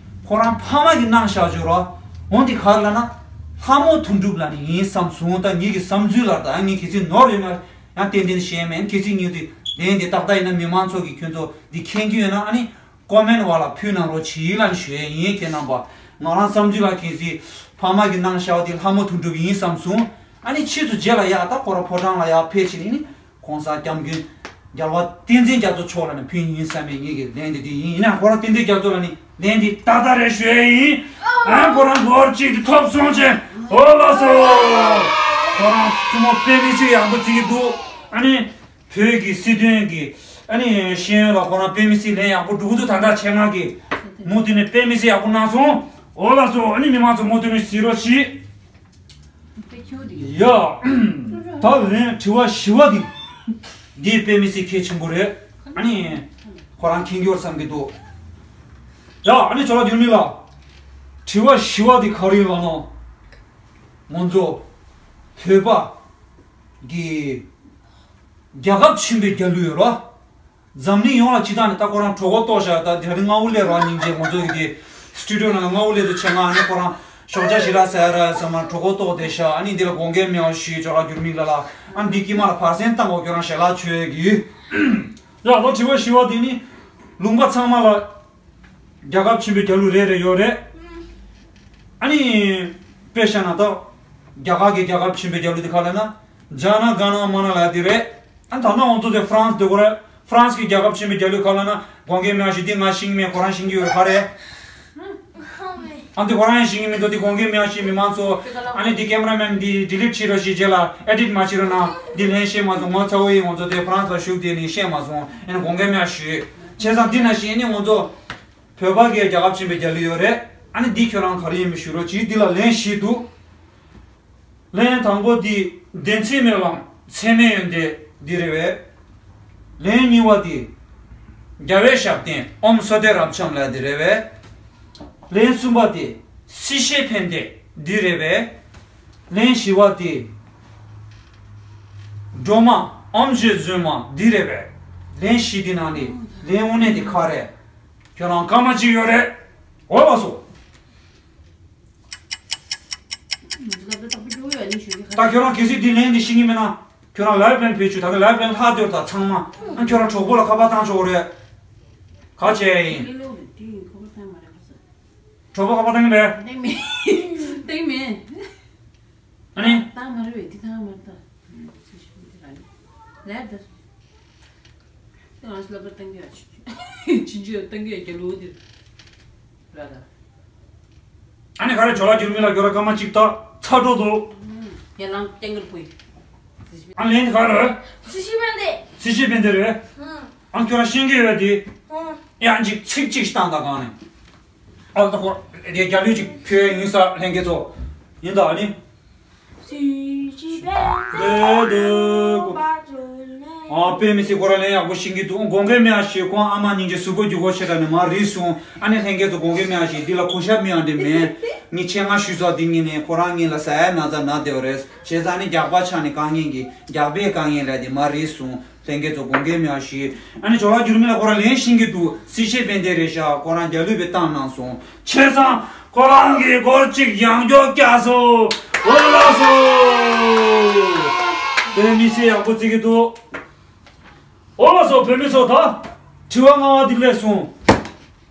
ཁོ་རང་ཕ་མ་གིས་གནང་བཞག་རྒྱུ་རོ། འོན་ཏེ་ག་རེ་ལབ་ན་ལྷ་མོ་དོན་གྲུབ་ལ་ནི་ཡིན་བསམ་སོང་། ད་ངེད་ཀྱི་བསམ་ཚུལ་ལ་ད་ངས་གལ་སྲིད་ནོར་ཡོད་ན་ཡང་ཏན་ཏན་བཤད་མེད། གལ་སྲིད་ངས་དེ་ལན་དེ་ཏག་ཏག་ཡིན་ན་མི་མང་ཚོ་གིས་ཁྱོད་ཚོ་འདི་མཁྱེན་རྒྱུ་ཡོད་ན་ཨ་ནི། ཀོ་མེན་ཝ་ལ་ཕུལ་གནང་རོགས་གྱིས་ལབ་ནས་ཞུ་ཡས་ཡིན། ཁྱེད་རྣམ་པ། ང་རང་བསམ་ཚུལ་ལ་གལ་སྲིད་ཕ་མ་གིས་གནང་བཞག་པ་དེ་ལྷ་མོ་དོན་གྲུབ་ཡིན་བསམ་སོང་། ཨ་ནི་ཕྱིས་སུ་རྗེས་ལ་ཡག་ད་ཁོ་རང་ཕོ་བྲང་ལ་ཡག་ཕེབས་ཕྱིན་ནི་ནི་གོང་ས་སྐྱབས་མགོན་རྒྱལ་བ་བསྟན་འཛིན་རྒྱ་མཚོ་མཆོག་ལ་ནི་ཕུལ་ཡིན་བསམ་པའི་ངེད་ཀྱི་ལན་དེ་དེ་ཡིན། ཡིན་ན་ཁོ་རང་བསྟན་འཛིན་རྒྱ་མཚོ་ལ་ནི་ལན་དེ་ཏག་ཏག་རེད་ཞུ་ཡས་ཡིན། ཨ་ཁོ་རང་སྒོར་གཅིག་དེ་ཐོབ་སོང་ཅེ། ཨོ་ལགས་སོ། ཁོ་རང་བཙུན་མོ་དཔེ་མི་སྲིད་ཡག་པོ་བརྩི་གི་འདུག་ཨ་ནི། བོད་ཀྱི་སྲིད་དོན་གྱི་ཨ་ནི་ཤེས་ཡོན་ལ་ཁོ་རང་དཔེ་མི་སྲིད་ལན་ཡག་པོ་འགྲོ་གི་འདུག་ད་ལྟ་ཆེད་མངགས་ཀྱིས་མུ་མཐུད་ནས་དཔེ་མི་སྲིད་ཡག་པོ་གནང་སོང་། འོ་ལགས་སོ། ཨ་ནི་མི་མང་ཚོ་མུ་མཐུད་ནས་གཟིགས་རོགས་གྱིས། ཡ། ད་ལན་དྲི་བ་བཞི་པ་འདི། འདི་དཔེ་མི་སྲིད་གལ་ཆེན་པོ་རེད། ཨ་ནི་ཁོ་རང་མཁྱེན་རྒྱུ་བསམ་གྱི་འདུག་ཡ་ཨ་ནི་ཇོ་ལགས་འགྱུར་མེད་ལགས། དྲི་བ་བཞི་པ་འདི་ག་རེ་ཡིན་ལབ་ན། ང་ཚོ་བོད་པ་གི་རྒྱལ་ཁབ་ཆེན་པོའི་རྒྱལ་གླུ་ཡོད་རོ། འཛམ་གླིང་ཡོངས་ལ་སྤྱི་བཏང་ནས་ད་ཁོ་རང་གྲོད་ཁོག་ལྟོགས་ཤག་ད་དེ་རིང་སྔ་པོ་སླེབས་རོགས་སྙིང་རྗེ། ང་ཚོ་ཡི་དེ་སི་ཊུ་ཌི་ཡོ་ནང་ལ་སྔ་པོ་སླེབས་དུས་ཆེད་མངགས་ཨ་ནི་ཁོ་རང་ཞོགས་ཇ་ཞིག་རག་ཟེར་ར་ཟེར་མ་གྲོད་ཁོག་ལྟོགས་བསྡད་ཤག་ཨ་ནི་འདི་ལ་དགོངས་འགལ་མེད་པ་ཞུས། ཇོ་ལགས་འགྱུར་མེད་ལགས་ལ་ཨ་ནི་འདི་དཀྱིལ་མ་ལ་བར་གསེང་བཏང་དགོས། ཁྱོད་རང་ཞལ་ལག་མཆོད་ཀྱི། ཡ་ལོ་དྲི་བ་བཞི་པ་དེ་ནི་ལུང་པ་ཚང་མ་ལ། རྒྱལ་ཁབ་ཆེན་པོའི་རྒྱལ་གླུ་རེ་རེ་ཡོད་རེད། ཨ་ནི། དཔེ་བཞག་ན་ད། རྒྱ་གར་གྱི་རྒྱལ་ཁབ་ཆེན་པོའི་རྒྱལ་གླུ་དེ་ག་ལབ་ན། ཇ་ན་ག་ན་མ་ན་ལབ་དེ་རེད། ཨ་ད་ནང་འོང་ཚོ་དེ་ཧྥ་རན་སི་དེ་གོ་རེད། ཧྥ་རན་སི་གི་རྒྱལ་ཁབ་ཆེན་པོའི་རྒྱལ་གླུ་ག་ལབ་ན་དགོངས་འགལ་མེད་པ་ཞིག་འདི་ང་ཤེས་ཀྱི་མེད། ཁོ་རང་ཤེས་ཀྱི་ཡོད་རེད། ག་རེད། ཨ་འདི་ཁོ་རང་ཡང་ཤེས་ཀྱི་མི་འདུག་འདི་དགོངས་འགལ་མེད་པ་ཞིག་མི་མང་ཚོ། ཨ་ནི་འདི་ཀེ་མ་ར་མེན་འདི་ཌི་ལིཊ་བྱེད་རོགས་ཞེས་རྗེས་ལ་ཨེ་ཌིཊ་མ་བྱེད་རོགས་གནང་། འདི་ལན་བཤད་མ་སོང་། ངོ་ཚ་བོ་ཡིན། ང་ཚོ་དེ་ཧྥ་རན་སི་ལ་བཞུགས་དེ་ནི་བཤད་མ་སོང་། ཨ་ནི་དགོངས་འགལ་མེད་པ་ཞུས། བྱས་ཙང་འདི་ན་བཞིན་ཨ་ནི་ང་ཚོ་བོད་པ་གི་རྒྱལ་ཁབ་ཆེན་པོའི་རྒྱལ་གླུ་ཡོད་རེད། ཨ་ནི་འདི་ཁྱོད་རང་ག་རེ་ཡིན་མིན་ཞུ་རོགས་གྱིས། འདི་ལ་ལན་བཞི་འདུག་ལན་དང་པོ་འདི་བདེན་ཚིག་སྨོན་ལམ་ཚད་མེད་ཡོན་ཏན་འདི་རེད་པས། ལན་གཉིས་པ་འདི་རྒྱལ་བའི་ཞབས་བརྟན་ཨོཾ་སྭ་སྟི་རབ་འབྱམས་ལབ་འདི་རེད་པས། ལན་གསུམ་པ་འདི་སྲིད་ཞིའི་ཕན་བདེ་འདི་རེད་པས། ལན་བཞི་པ་འདི་སྒྲོལ་མ་ཨོཾ་ཞེས་བརྗོད་མ་འདི་རེད་པས། ལན་བཞི་འདི་ནང་ནས་ལན་དངོས་གནས་འདི་ག་རེད། ཁྱོད་རང་སྐར་མ་གཅིག་ཡོད་རེད། འོ་ལགས་སོ། ད་ཁྱོད་རང་གལ་སྲིད་འདི་ལན་འདི་ཤེས་ཀྱི་མེད་ན། ཁྱོད་རང་ལའིབ་ལན་བེད་སྤྱོད། ད་ལྟ་ལའིབ་ལན་ལྷག་སྟེ་ད་ཚང་མ། ཨ་ཁྱོད་རང་གྲོགས་པོ་ལ་ཁ་པར་བཏང་ཆོག་རེད། ག་བྱས་ཡིན། གྲོགས་པོ་ཁ་པར་བཏང་གི་མེད། བཏང་མེད། བཏང་མེད། ཨ་ནི། བཏང་མ་རེད་པས། འདི་བཏང་མ་རེད་ད། ལབ་ད། ང་ཚོ་ལབ་པ་བཏང་གི་ཡ། ཕྱིན་ཆད་བཏང་གི་ཡ་རྒྱ་ལོ་འདིར། ར་ད། ཨ་ནི་ག་རེ་ཇོ་ལགས་འགྱུར་མེད་ལགས། ཁྱོད་རང་སྐར་མ་གཅིག་ད་ཚ་འགྲོ་འདུག་ཡ་ལང་ཏེང་གིར་པུའི། ཨ་ལན་དེ་ག་རེ། སི་ཤི་པན་དེ། སི་ཤི་པན་དེ་རེད། ཨ་ཁྱོད་རང་ཤེས་ཀྱི་ཡོད་དེ། ཡང་ཅིག་ཚིག་གཅིག་བཏང་དང་གང་ནས། ཨ་ད་ཁོ་རེ་རྒྱ་ལུས་ཅིག་ཁྱོད་ཡིན་ས་ལྷན་རྒྱས་ཚོ། ཡིན་ད་ཨ་ནི། སི་ཤི་པན་དེ་དེ་ཨ་དཔེ་མི་སྲིད་ཁོ་རང་ལན་ཡག་པོ་ཤེས་ཀྱི་འདུག་དགོངས་འགལ་མེད་ཨ་ཞེས་ཁོང་ཨ་མ་སྙིང་རྗེ་གཟུགས་པོ་རྒྱུ་གོ་ཆེ་དྲགས་ནས་མ་རེད་གསུངས། ཨ་ནི་ལྷན་རྒྱས་ཚོ་དགོངས་འགལ་མེད་ཨ་ཞེས་འདི་ལ་གུས་ཞབས་མི་ཨ་འདྲེ་མེད། ངས་ཆེད་མངགས་ཞུས་ཚར་འདི་ངས་ནས་ཁོ་རང་ངས་ལ་ཟ་ཡ་ན་ཚ་ན་བདེ་བ་རེད། བྱས་ཙང་ནི་རྒྱག་པ་ཆགས་ནས་དཀའ་ངལ་གྱི་རྒྱག་པའི་དཀའ་ངལ་ལས་དེ་མ་རེད་གསུངས། ལྷན་རྒྱས་ཚོ་དགོངས་འགལ་མེད་ཨ་ཞེས། ཨ་ནི་ཇོ་ལགས་འགྱུར་མེད་ལགས་ཁོ་རང་ལན་ཤེས་ཀྱི་འདུག་སི་ཤི་པན་དེ་རེད་ཤག་ཁོ་རང་རྒྱ་ལུས་པའི་བཏང་གནང་སོང་། བྱས་ཙང་ཁོ་རང་གིས་སྒོར་གཅིག་ཡང་སྐྱོར་བཀྱགས་སོང་། འོ་ལགས་སོ། དཔེ་མི་སྲིད་ཡག་པོ་བརྩི་གི་འདུག་འོ་ལགས་སོ་བོད་མི་ཚོ་ད། དྲི་བ་ལྔ་པ་འདི་སླེབས་སོང་།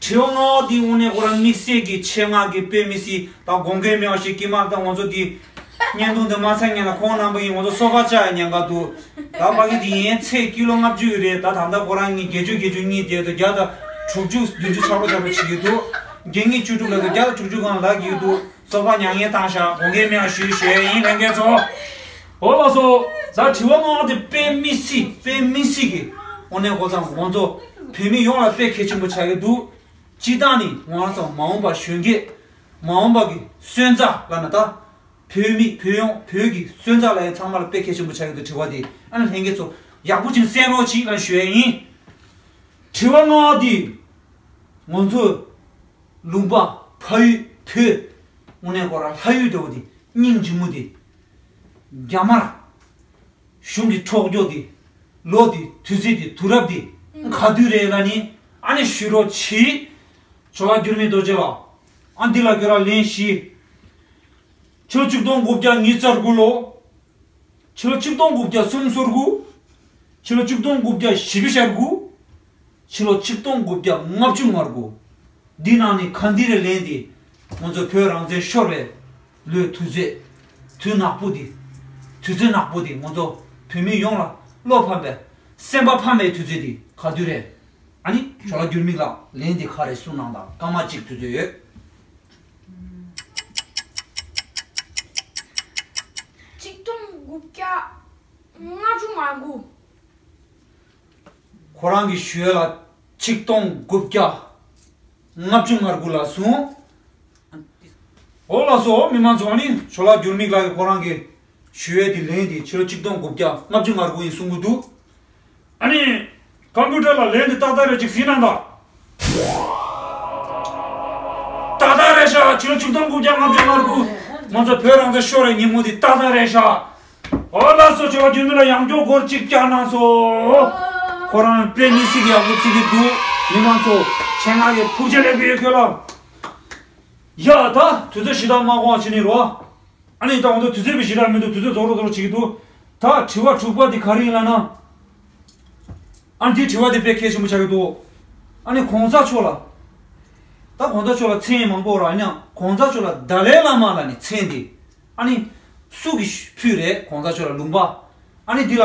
དྲི་བ་ལྔ་པ་འདི་དངོས་གནས་ཁོ་རང་དམིགས་བསལ་གྱི་ཆེད་མངགས་ཀྱི་དཔེ་མི་སྲིད་ད་དགོངས་འགལ་མེད་པ་ཞིག་ཀྱི་མ་ད་ང་ཚོ་འདི། བརྙན་ཐུང་འདི་མ་ཚར་སྔོན་ལ་ཁོང་རྣམ་པ་ཡིས་ང་ཚོ་སོ་ཕ་བཅག་ཡ་ཉེན་ཁ་འདུག་ད་ཕ་གི་འདི་ཡན་ཚད་ཀི་ལོ་ལྔ་བཅུ་ཡོད་རེད། ད་ད་ལྟ་ཁོ་རང་གཉིས་བརྒྱད་ཅུ་བརྒྱད་ཅུ་གཉིས་དེ་དང་བརྒྱ་དང་དྲུག་ཅུ་བདུན་ཅུ་ཆག་པོ་ཆག་པོ་བྱེད་ཀྱི་འདུག་བརྒྱད་གཉིས་བཅུ་དྲུག་ལ་དང་བརྒྱ་དང་དྲུག་ཅུ་གང་ལག་གི་འདུག་སོ་ཕ་མྱ་ངན་བཏང་ཤག་དགོངས་འགལ་མེད་པ་ཞུས་ཞུས་ཡིན་ལྷན་རྒྱས་ཚོ། འོ་ལགས་སོ། ད་དྲི་བ་ལྔ་པ་དེ་དཔེ་མི་སྲིད་དཔེ་མི་སྲིད་ཀྱི་དངོས་གནས་ཁོ་ཚང་ང་ཚོ་བོད་མི་ཡོངས་ལ་དཔེ་གལ་ཆེན་པོ་ཆགས་ཀྱི་འདུག་སྤྱིར་བཏང་ནི་ང་རང་ཚོ་མ་འོངས་པ་གཞོན་སྐྱེས་མ་འོངས་པ་གི་སོན་རྩ་ལབ་ན་ད། བོད་མི་བོད་ཡོངས་བོད་ཀྱི་སོན་རྩ་ལ་ཡང་ཚང་མ་ལ་དཔེ་གལ་ཆེན་པོ་ཆགས་ཀྱི་འདུག་དྲི་བ་དེ་ཨ་ནི་ལྷན་རྒྱས་ཚོ་ཡག་པོ་ཅིག་གསན་རོགས་གྱིས་ལབ་ཞུ་ཡ་ཡིན། དྲི་བ་ལྔ་པ་འདི། ང་ཚོ་ལུང་པ་ཕ་ཡུལ་བོད་དངོས་གནས་ཁོ་རང་ལྷ་ཡུལ་འདྲ་བོ་འདི་སྙིང་རྗེ་མོ་འདི། རྒྱ་དམར་གཞུང་གི་འཕྲོག་རྒྱུ་འདི་ལོ་འདི་དུས་ཚོད་འདི་དུས་རབས་འདི་ག་དུས་རེད་ལབ་ནི་ཨ་ནི་ཞུ་རོགས་གྱིས། ཇོ་ལགས་འགྱུར་མེད་རྡོ་རྗེ་ལགས། ཨ་འདི་ལ་ཁྱོད་རང་ལན་བཞི། ཕྱི་ལོ་ཆིག་སྟོང་དགུ་བརྒྱ་ཉི་ཤུ་རྩ་དགུ་ལོ། ཕྱི་ལོ་ཆིག་སྟོང་དགུ་བརྒྱ་སུམ་ཅུ་སོ་དགུ། ཕྱི་ལོ་ཆིག་སྟོང་དགུ་བརྒྱ་བཞི་བཅུ་ཞེ་དགུ། ཕྱི་ལོ་ཆིག་སྟོང་དགུ་བརྒྱ་ལྔ་བཅུ་ང་དགུ། འདི་ནང་ནས་ག་འདི་རེད་ལན་འདི། ང་ཚོ་བོད་རང་བཙན་ཤོར་བའི་ལོའི་དུས་ཚོད། དུས་ནག་པོ་འདི། དུས་ཚོད་ནག་པོ་འདི་ང་ཚོ་བོད་མི་ཡོངས་ལ་བློ་ཕམ་པའི་སེམས་པ་ཕམ་པའི་དུས་ཚོད་འདི་ག་དུས་རེད། ཨ་ནི་ཇོ་ལགས་འགྱུར་མེད་ལགས་ལན་འདི་ག་རེ་གསུང་གནང་དང་སྐར་མ་གཅིག་དུས་ཚོད་ཡོད། ཆིག་སྟོང་དགུ་བརྒྱ་ལྔ་བཅུ་ང་དགུ། ཁོ་རང་གི་ཞུ་ཡས་ལ་ཆིག་སྟོང་དགུ་བརྒྱ་ལྔ་བཅུ་ང་དགུ་ལ་སོང་། འོ་ལགས་སོ་མི་མང་ཚོ་ནི་ཇོ་ལགས་འགྱུར་མེད་ལགས་ཀྱི་ཁོ་རང་གི་ཞུ་ཡས་དེ་ལན་དེ་ཕྱི་ལོ་ཆིག་སྟོང་དགུ་བརྒྱ་ལྔ་བཅུ་ང་དགུ་ཡིན་གསུང་གི་འདུག་ཨ་ནི། ཀམ་པུ་ཊར་ལ་ལན་དེ་ཏག་ཏག་རེད་ཅིག་གཟིགས་གནང་དང་། ཏག་ཏག་རེད་ཤག་ཕྱི་ལོ་ཆིག་སྟོང་དགུ་བརྒྱ་ལྔ་བཅུ་ང་དགུ། ང་ཚོ་བོད་རང་བཙན་ཤོར་བའི་ཉིན་མོ་དེ་ཏག་ཏག་རེད་ཤག་འོ་ལགས་སོ་ཇོ་ལགས་འགྱུར་མེད་ལགས་ཡང་བསྐྱར་སྒོར་གཅིག་བཀྱག་གནང་སོང་། ཁོ་རང་དཔེ་མི་སྲིད་ཀྱི་ཡག་པོ་བརྩི་གི་འདུག་མི་མང་ཚོ་ཆེད་མངགས་ཀྱི་ཐུགས་རྗེ་ལེགས་པོ་ཡོད་ཁྱོད་ལ། ཡ་ད་དུས་ཚོད་ཞེ་དྲག་མ་འགོར་བ་བྱས་ནས་རོ། ཨ་ནི་ད་འོ་ད་དུས་ཚོད་པའི་ཞེ་དྲག་མི་འདུག་དུས་ཚོད་རྫོགས་རོགས་རྫོགས་རོགས་བྱེད་ཀྱི་འདུག་ད་དྲི་བ་དྲུག་པ་འདི་ག་རེ་ཡིན་ལབ་ན། ཨ་ནི་དྲི་བ་འདི་དཔེ་གལ་ཆེན་པོ་ཆགས་ཀྱི་འདུག་ཨ་ནི་གོང་ས་མཆོག་ལ། ད་གོང་ས་མཆོག་ལ་མཚན་མང་པོ་རག་ཡིན་ཡང་གོང་ས་མཆོག་ལ་ཏཱ་ལའི་བླ་མ་ལབ་ནས་མཚན་འདི། ཨ་ནི་སུ་གིས་ཕུལ་རེད་གོང་ས་མཆོག་ལ་ལུང་པ། ཨ་ནི་འདི་ལ་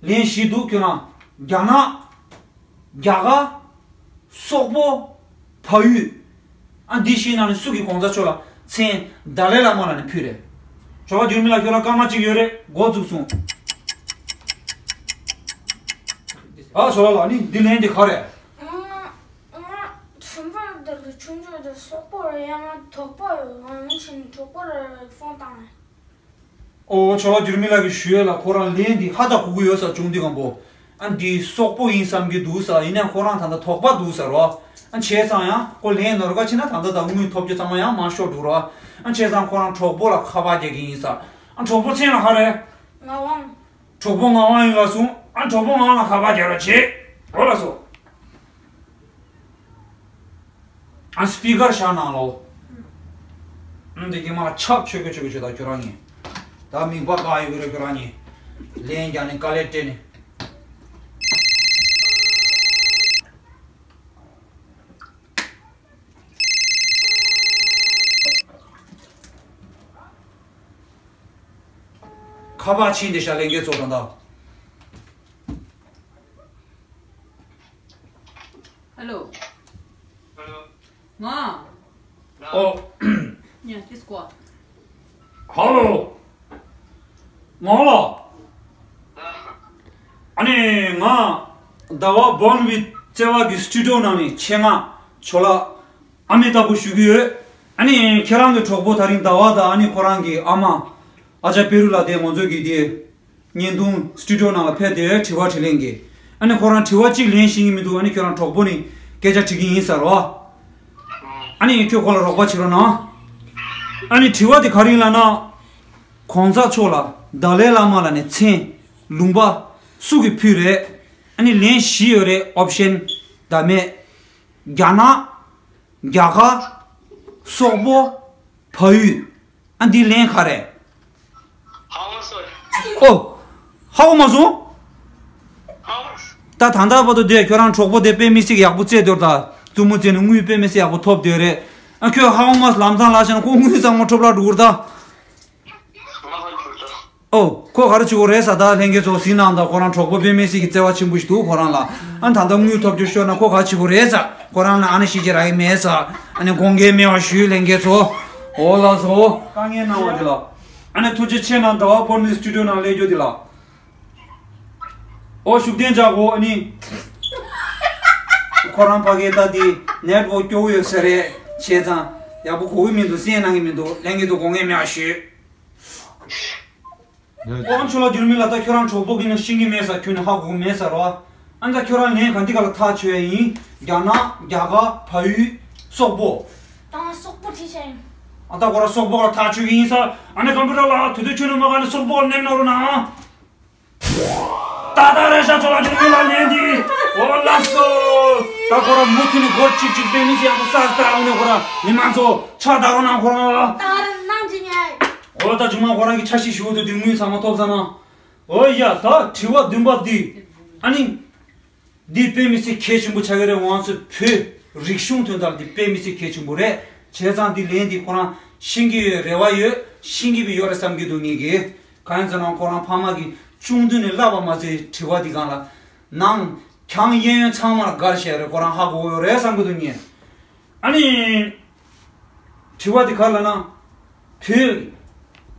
ལན་བཞི་འདུག་ཁྱོད་རང་རྒྱ་ནག་རྒྱ་གར། སོག་པོ། བལ་ཡུལ། ཨ་འདི་བཞིའི་ནང་ནས་སུ་གིས་གོང་ས་མཆོག་ལ་མཚན་ཏཱ་ལའི་བླ་མ་ལབ་ནས་ཕུལ་རེད། ཇོ་ལགས་འགྱུར་མེད་ལགས་ཁྱོད་ལ་སྐར་མ་གཅིག་ཡོད་རེད་འགོ་འཛུགས་སོང་། ཨ་ཇོ་ལགས་ལགས་ནི་འདི་ལན་འདི་ག་རེད། ང་ང་ཁྲིམས་པ་འདི་གི་ཆུང་ཆུང་དེ་སོག་པོ་རེད་ཡང་ང་དོག་པོ་ཡོད་ང་ཕྱིན་དོག་པོ་རེད་ཕོན་བཏང་ནས། ཨོ་ཇོ་ལགས་འགྱུར་མེད་ལགས་ཀྱིས་ཞུ་ཡས་ལ་ཁོ་རང་ལན་འདི་ཧ་ད་གོ་གི་ཡོད་ས་བྱུང་འདི་གང་པོ། ཨ་འདི་སོག་པོ་ཡིན་བསམ་གྱི་འདུག་ས་ཡིན་ནའི་ཁོ་རང་ད་ལྟ་དོགས་པ་འདུག་ས་རོ། ཨ་བྱས་ཙང་ཡང་ཁོ་ལན་ནོར་ག་ཕྱིན་ན་ད་ལྟ་ད་དངུལ་ཐོབ་རྒྱུ་ཚང་མ་ཡང་མ་ཤོར་འདུག་རོ། ཨ་བྱས་ཙང་ཁོ་རང་གྲོགས་པོ་ལ་ཁ་པར་རྒྱག་གི་ཡིན་ས། ཨ་གྲོགས་པོ་མཚན་ལ་ཧ་རེ། ངག་དབང་། གྲོགས་པོ་ངག་དབང་ཡིན་ལ་སོང་ཨ་གྲོགས་པོ་ངག་དབང་ལ་ཁ་པར་རྒྱག་རོགས་བྱེད། འོ་ལགས་སོ། ཨ་སྤི་ཀར་བཞག་གནང་ལོ། ཨ་འདི་གི་མ་ཆབ་ཆོད་གི་ཆོད་གི་ཆོད་ད་ཁྱོད་རང་ཉིད། ད་མིག་པ་ག་ཡོད་གི་རེད་ཁྱོད་རང་ཉིད། ལན་རྒྱག་ནས་དཀའ་ལས་སྤྲད་ནས། ཁ་པར་ཕྱིན་ཏེ་ཤ་ལས་འགན་ཚོགས་དང་ད། ཧ་ལོ། ང་། ཨོ། ཉ། ཧ་ལོ། ང་ལ། ཨ་ནི་ང་ཟླ་བ་བོན་བི་བརྩེ་བ་གི་སི་ཊུ་ཌི་ཡོ་ནང་ནས་ཆེད་མངགས་ཆོ་ལ་ཨ་མེ་ལྟ་བུ་ཞུ་གི་ཡོད། ཨ་ནི་ཁྱེད་རང་གི་གྲོགས་པོ་ད་རིང་ཟླ་བ་དང་ཨ་ནི་ཁོ་རང་གི་ཨ་མ་ཨ་ཅག་པེ་རུ་ལ་དེ་ང་ཚོ་གི་དེ་བརྙན་ཐུང་སི་ཊུ་ཌི་ཡོ་ནང་ལ་ཕེབས་ཏེ་དྲི་བ་དྲིས་ལན་གྱི། ཨ་ནི་ཁོ་རང་དྲི་བ་གཅིག་ལན་ཤེས་ཀྱི་མི་འདུག་ཨ་ནི་ཁྱོད་རང་གྲོགས་པོ་ནི་སྐད་ཆ་དྲི་གི་ཡིན་ཟེར་རོ། ཨ་ནི་ཁྱོད་ཁོ་ལ་རོགས་པ་བྱེད་རོགས་གནང་། ཨ་ནི་དྲི་བ་དེ་ག་རེ་ཡིན་ལབ་ན། གོང་ས་མཆོག་ལ་ཏཱ་ལའི་བླ་མ་ལབ་ནས་མཚན་ལུང་པ་སུ་གིས་ཕུལ་རེད། ཨ་ནི་ལན་བཞི་ཡོད་རེད། ཨོབ་ཤན། ཟླ་མེད། རྒྱ་ནག་རྒྱ་གར། སོག་པོ། བལ་ཡུལ། ཨ་འདི་ལན་ག་རེད། ཧ་གོ་མ་སོང་། ཨོ། ཧ་གོ་མ་སོང་། ཧ་གོ་མ་སོང་། ད་ད་ལྟ་བར་དུ་དེ་ཁྱོད་རང་གྲོགས་པོ་དེ་དཔེ་མི་སྲིད་ཡག་པོ་བཙལ་འདུག་ད་བཙུན་མོ་བཙལ་ནས་དངུལ་དཔེ་མི་སྲིད་ཡག་པོ་ཐོབ་བསྡད་རེད། ཨ་ཁྱོད་ཧ་གོ་མ་སོང་ལམ་སང་ལ་ཤ་ན་ཁོ་དངུལ་ཚང་མ་འཕྲོ་བརླག་འགྲོ་གི་རེད་ད། ང་ཧ་གོ་མ་སོང་། ཨོ། ཁོ་ག་རེ་བྱེད་དགོས་རེད་ཟེར། ད་ལྷན་རྒྱས་ཚོ་གཟིགས་གནང་དང་། ཁོ་རང་གྲོགས་པོ་དཔེ་མི་སྲིད་ཀྱི་བརྩེ་བ་ཆེན་པོ་ཞིག་འདུག་ཁོ་རང་ལ། ཨ་ད་ལྟ་དངུལ་ཐོབ་རྒྱུ་ཤོར་ན་ཁོ་ག་བྱེད་དགོས་རེད་ཟེར། ཁོ་རང་ལ་ཨ་ནི་ཤེས་ཀྱི་རག་གི་མེད་ཟེར། ཨ་ནི་དགོངས་འགལ་མེད་པ་ཞུས། ལྷན་རྒྱས་ཚོ། ཨོ་ལགས་སོ། དཀའ་ངལ་གནང་བ་དེ་ལ། ཨ་ནི་ཐུགས་རྗེ་ཆེ་གནང་། ཟླ་བ་བོན་བི་སི་ཊུ་ཌི་ཡོ་ནང་སླེབས་རྒྱུ་དེ་ལ། ཨོ་ཤུགས་ལྡན་བྱ་གོ་ཨ་ནི། ཁོ་རང་ཕ་གིར་ད་དེ་ནེཊ་ཝོག་སྐྱོ་བོ་ཡོད་ས་རེད། བྱས་ཙང་ཡག་པོ་གོ་གི་མི་འདུག་སེམས་གནང་གི་མི་འདུག་ལྷན་རྒྱས་ཚོ་དགོངས་འགལ་མེད་པ་ཞུས། ཨོ་ཆོ་ལགས་འགྱུར་མེད་ལགས། ད་ཁྱོད་རང་གྲོགས་པོ་གིས་ནི་ཤེས་ཀྱི་མེད་ཟེར། ཁྱོད་ནི་ཧ་གོ་གི་མེད་ཟེར་རོ། ཨ་ད་ཁྱོད་རང་ལན་ག་འདི་ག་ལ་ཐག་ཆོད་ཡ་ཡིན། རྒྱ་ནག་རྒྱ་གར། བལ་ཡུལ། སོག་པོ། ད་སོག་པོ་བྲིས་བཞག་ཡིན། ཨ་ད་ཁོ་རང་སོག་པོ་ག་ལ་ཐག་ཆོད་ཀྱི་ཡིན་ཟེར། ཨ་ནི་ཀམ་པུ་ཊར་ལགས། དུས་དུས་ཁྱོད་ནི་མ་ག་ནི་སོག་པོ་ག་ལ་ནེམ་ན་རོ་ན། ཏག་ཏག་རེད་ཤག་ཆོ་ལགས་འགྱུར་མེད་ལགས་ལན་འདི། ཨོ་ལགས་སོ། ད་ཁོ་རང་མུ་མཐུད་ནས་སྒོར་གཅིག་གཅིག་དཔེ་མི་སྲིད་ཡག་པོ་བསགས་བསགས། ཨ་ནི་ཁོ་རང་མི་མང་ཚོ་ཕྱག་བརྡབ་རོགས་གནང་། ཁོ་རང་ལ། ད་རེ་གནང་ཅི་ཉེ། ཨོ་ད་ཇུ་མ་ཁོ་རང་གི་ཆ་ཤས་ཞུ་འདུག་དེ་དངུལ་ཚང་མ་ཐོབ་ཚར་ན། ཨོ་ཡ། ད་དྲི་བ་བདུན་པ་འདི། ཨ་ནི། འདི་དཔེ་མི་སྲིད་གལ་ཆེན་པོ་ཆགས་ཀྱི་རེད། ང་ཚོའི་བོད་རིག་གཞུང་དོན་དག་འདི་དཔེ་མི་སྲིད་གལ་ཆེན་པོ་རེད། བྱས་ཙང་འདི་ལན་འདི་ཁོ་རང་ཤེས་ཀྱི་ཡོད། རེ་བ་ཡོད། ཤེས་ཀྱི་ཡོད་རེད་བསམ་གྱི་འདུག་ངེད་ཀྱིས། གང་ཡིན་ཟེར་ན་ཁོ་རང་ཕ་མ་གིས་ཆུང་དུས་ནས་བསླབས་པ་མ་ཚད་དྲི་བ་འདི་སྒང་ལ་ནང་གྱང་གཡས་གཡོན་ཚང་མར་དགར་བཞག་རེད། ཁོ་རང་ཧ་གོ་གི་ཡོད་རེད་བསམ་གྱི་འདུག་ངས། ཨ་ནི། དྲི་བ་འདི་ག་རེ་ལབ་ན། བོད་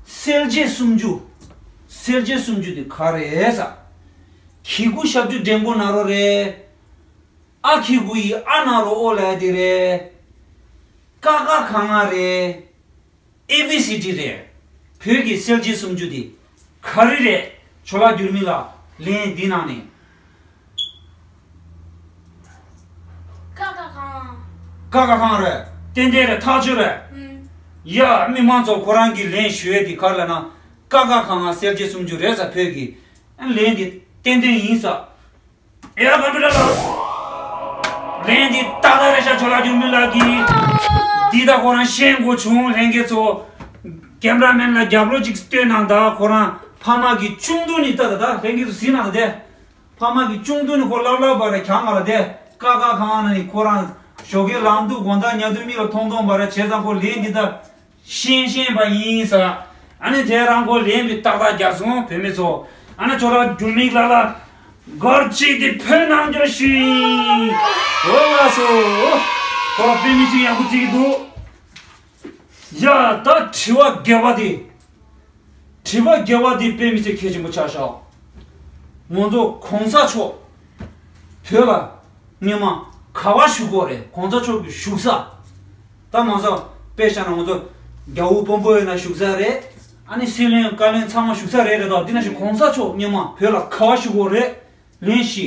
གསལ་བྱེད་སུམ་ཅུ། གསལ་བྱེད་སུམ་ཅུ་དེ་ག་རེ་རེད་ཟེར། གི་གུ་ཞབས་ཀྱུ་འགྲེང་བུ་ན་རོ་རེད། ཨ་གི་གུ་ཡི་ཨ་ན་རོ་ཨོ་ལ་ཡ་དེ་རེད། ཀ་ཁ་ག་ང་རེད། ཨེ་བི་སི་ཌི་རེད། བོད་ཀྱི་གསལ་བྱེད་སུམ་ཅུ་དེ་ག་རེ་རེད། ཆོ་ལགས་འགྱུར་མེད་ལགས་ལན་འདི་ནང་ནས། ཀ་ཁ་ག་ང་། ཀ་ཁ་ག་ང་རེད། ཏན་ཏན་རེད། ཐག་ཆོད་རེད། ཨུམ། ཡ། མི་མང་ཚོ་ཁོ་རང་གིས་ལན་ཞུ་ཡས་དེ་ག་རེ་ལབ་ན། ཀ་ཁ་ག་ང་གསལ་བྱེད་སུམ་ཅུ་རེད་ཟེར། བོད་ཀྱི། ཨ་ལན་དེ་ཏན་ཏན་ཡིན་ཟེར། ཨེ་ཡ། ཀམ་པུ་ཊར་ལགས། ལན་འདི་ཏག་ཏག་རེད་ཤག་ཆོ་ལགས་འགྱུར་མེད་ལགས་ཀྱིས། འདི་ད་ཁོ་རང་ཤེས་དགོས་བྱུང་། ལྷན་རྒྱས་ཚོ། ཀེམ་ར་མེན་ལ་རྒྱབ་ལོགས་ཅིག་སྟོན་གནང་དང་། ཁོ་རང་ཕ་མ་གིས་ཆུང་དུས་ནས་ད་ད་ད་ལྷན་རྒྱས་ཚོ་གཟིགས་གནང་དང་དེ། ཕ་མ་གིས་ཆུང་དུས་ནས་ཁོ་ལབ་ལབ་པ་རེད། གྱང་ང་ལ་དེ། ཀ་ཁ་ག་ང་ནི་ཁོ་རང་ཞོགས་ཀས་ལངས་དུས་དགོང་དག་ཉལ་དུས་མིག་ལ་མཐོང་མཐོང་པ་རེད། བྱས་ཙང་ཁོ་ལན་འདི་ད། ཤེས་ཤེས་པ་ཡིན་ཟེར། ཨ་ནི་དེ་རང་ཁོ་ལན་འདི་ཏག་ཏག་རྒྱག་སོང་བོད་མི་ཚོ། ཨ་ནི་ཆོ་ལགས་འགྱུར་མེད་ལགས་ལ་སྒོར་གཅིག་དེ་ཕུལ་གནང་རྒྱུ་ཞུ་ཡིན། ཨོ་ལགས་སོ། ཁོ་རང་དཔེ་མི་སྲིད་ཡག་པོ་བརྩི་གི་འདུག་ཡ། ད་དྲི་བ་བརྒྱད་པ་དེ། དྲི་བ་བརྒྱད་པ་དེ་དཔེ་མི་སྲིད་གལ་ཆེན་པོ་ཆགས་ཤག་ང་ཚོ་གོང་ས་མཆོག་བོད་ལ་སྔོན་མ་ག་པར་བཞུགས་ཀྱི་ཡོད་རེད། གོང་ས་མཆོག་གི་བཞུགས་ས། ད་མང་ཚོགས་དཔེ་བཞག་ན་ང་ཚོ་རྒྱལ་པོ་དཔོན་པོ་ཡོད་ན་བཞུགས་ས་རེད། ཨ་ནི་སྲིད་བློན་བཀའ་བློན་ཚང་མ་བཞུགས་ས་རེད། རེད་དོ། འདི་ན་ཞིག་གོང་ས་མཆོག་སྔོན་མ་བོད་ལ་ག་པར་བཞུགས་ཀྱི་ཡོད་རེད། ལན་བཞི།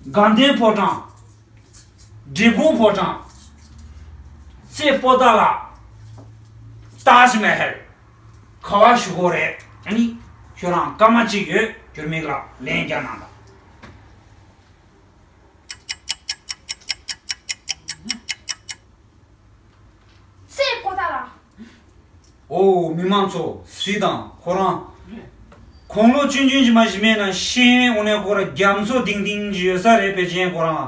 དགའ་ལྡན་ཕོ་བྲང་། འབྲས་སྤུངས་ཕོ་བྲང་། རྩེ་པོ་ཏཱ་ལ། ཏཱཇ་མ་ཧལ། ག་པར་བཞུགས་ཀྱི་ཡོད་རེད། ཨ་ནི་ཁྱོད་རང་སྐར་མ་གཅིག་ཡོད། འགྱུར་མེད་ལགས་ལན་རྒྱག་གནང་དང་། རྩེ་པོ་ཏཱ་ལ། ཨོ། མི་མང་ཚོ་གཟིགས་དང་། ཁོ་རང་དགུང་ལོ་ཆུང་ཆུང་ཅིག་མ་གཞི་མེད་ན་ཤེས་ཡོན་དངོས་གནས་ཁོ་རང་རྒྱ་མཚོ་ལྡིང་ལྡིང་ཅིག་ཡོད་ས་རེད། ཕལ་ཆེར་ཁོ་རང་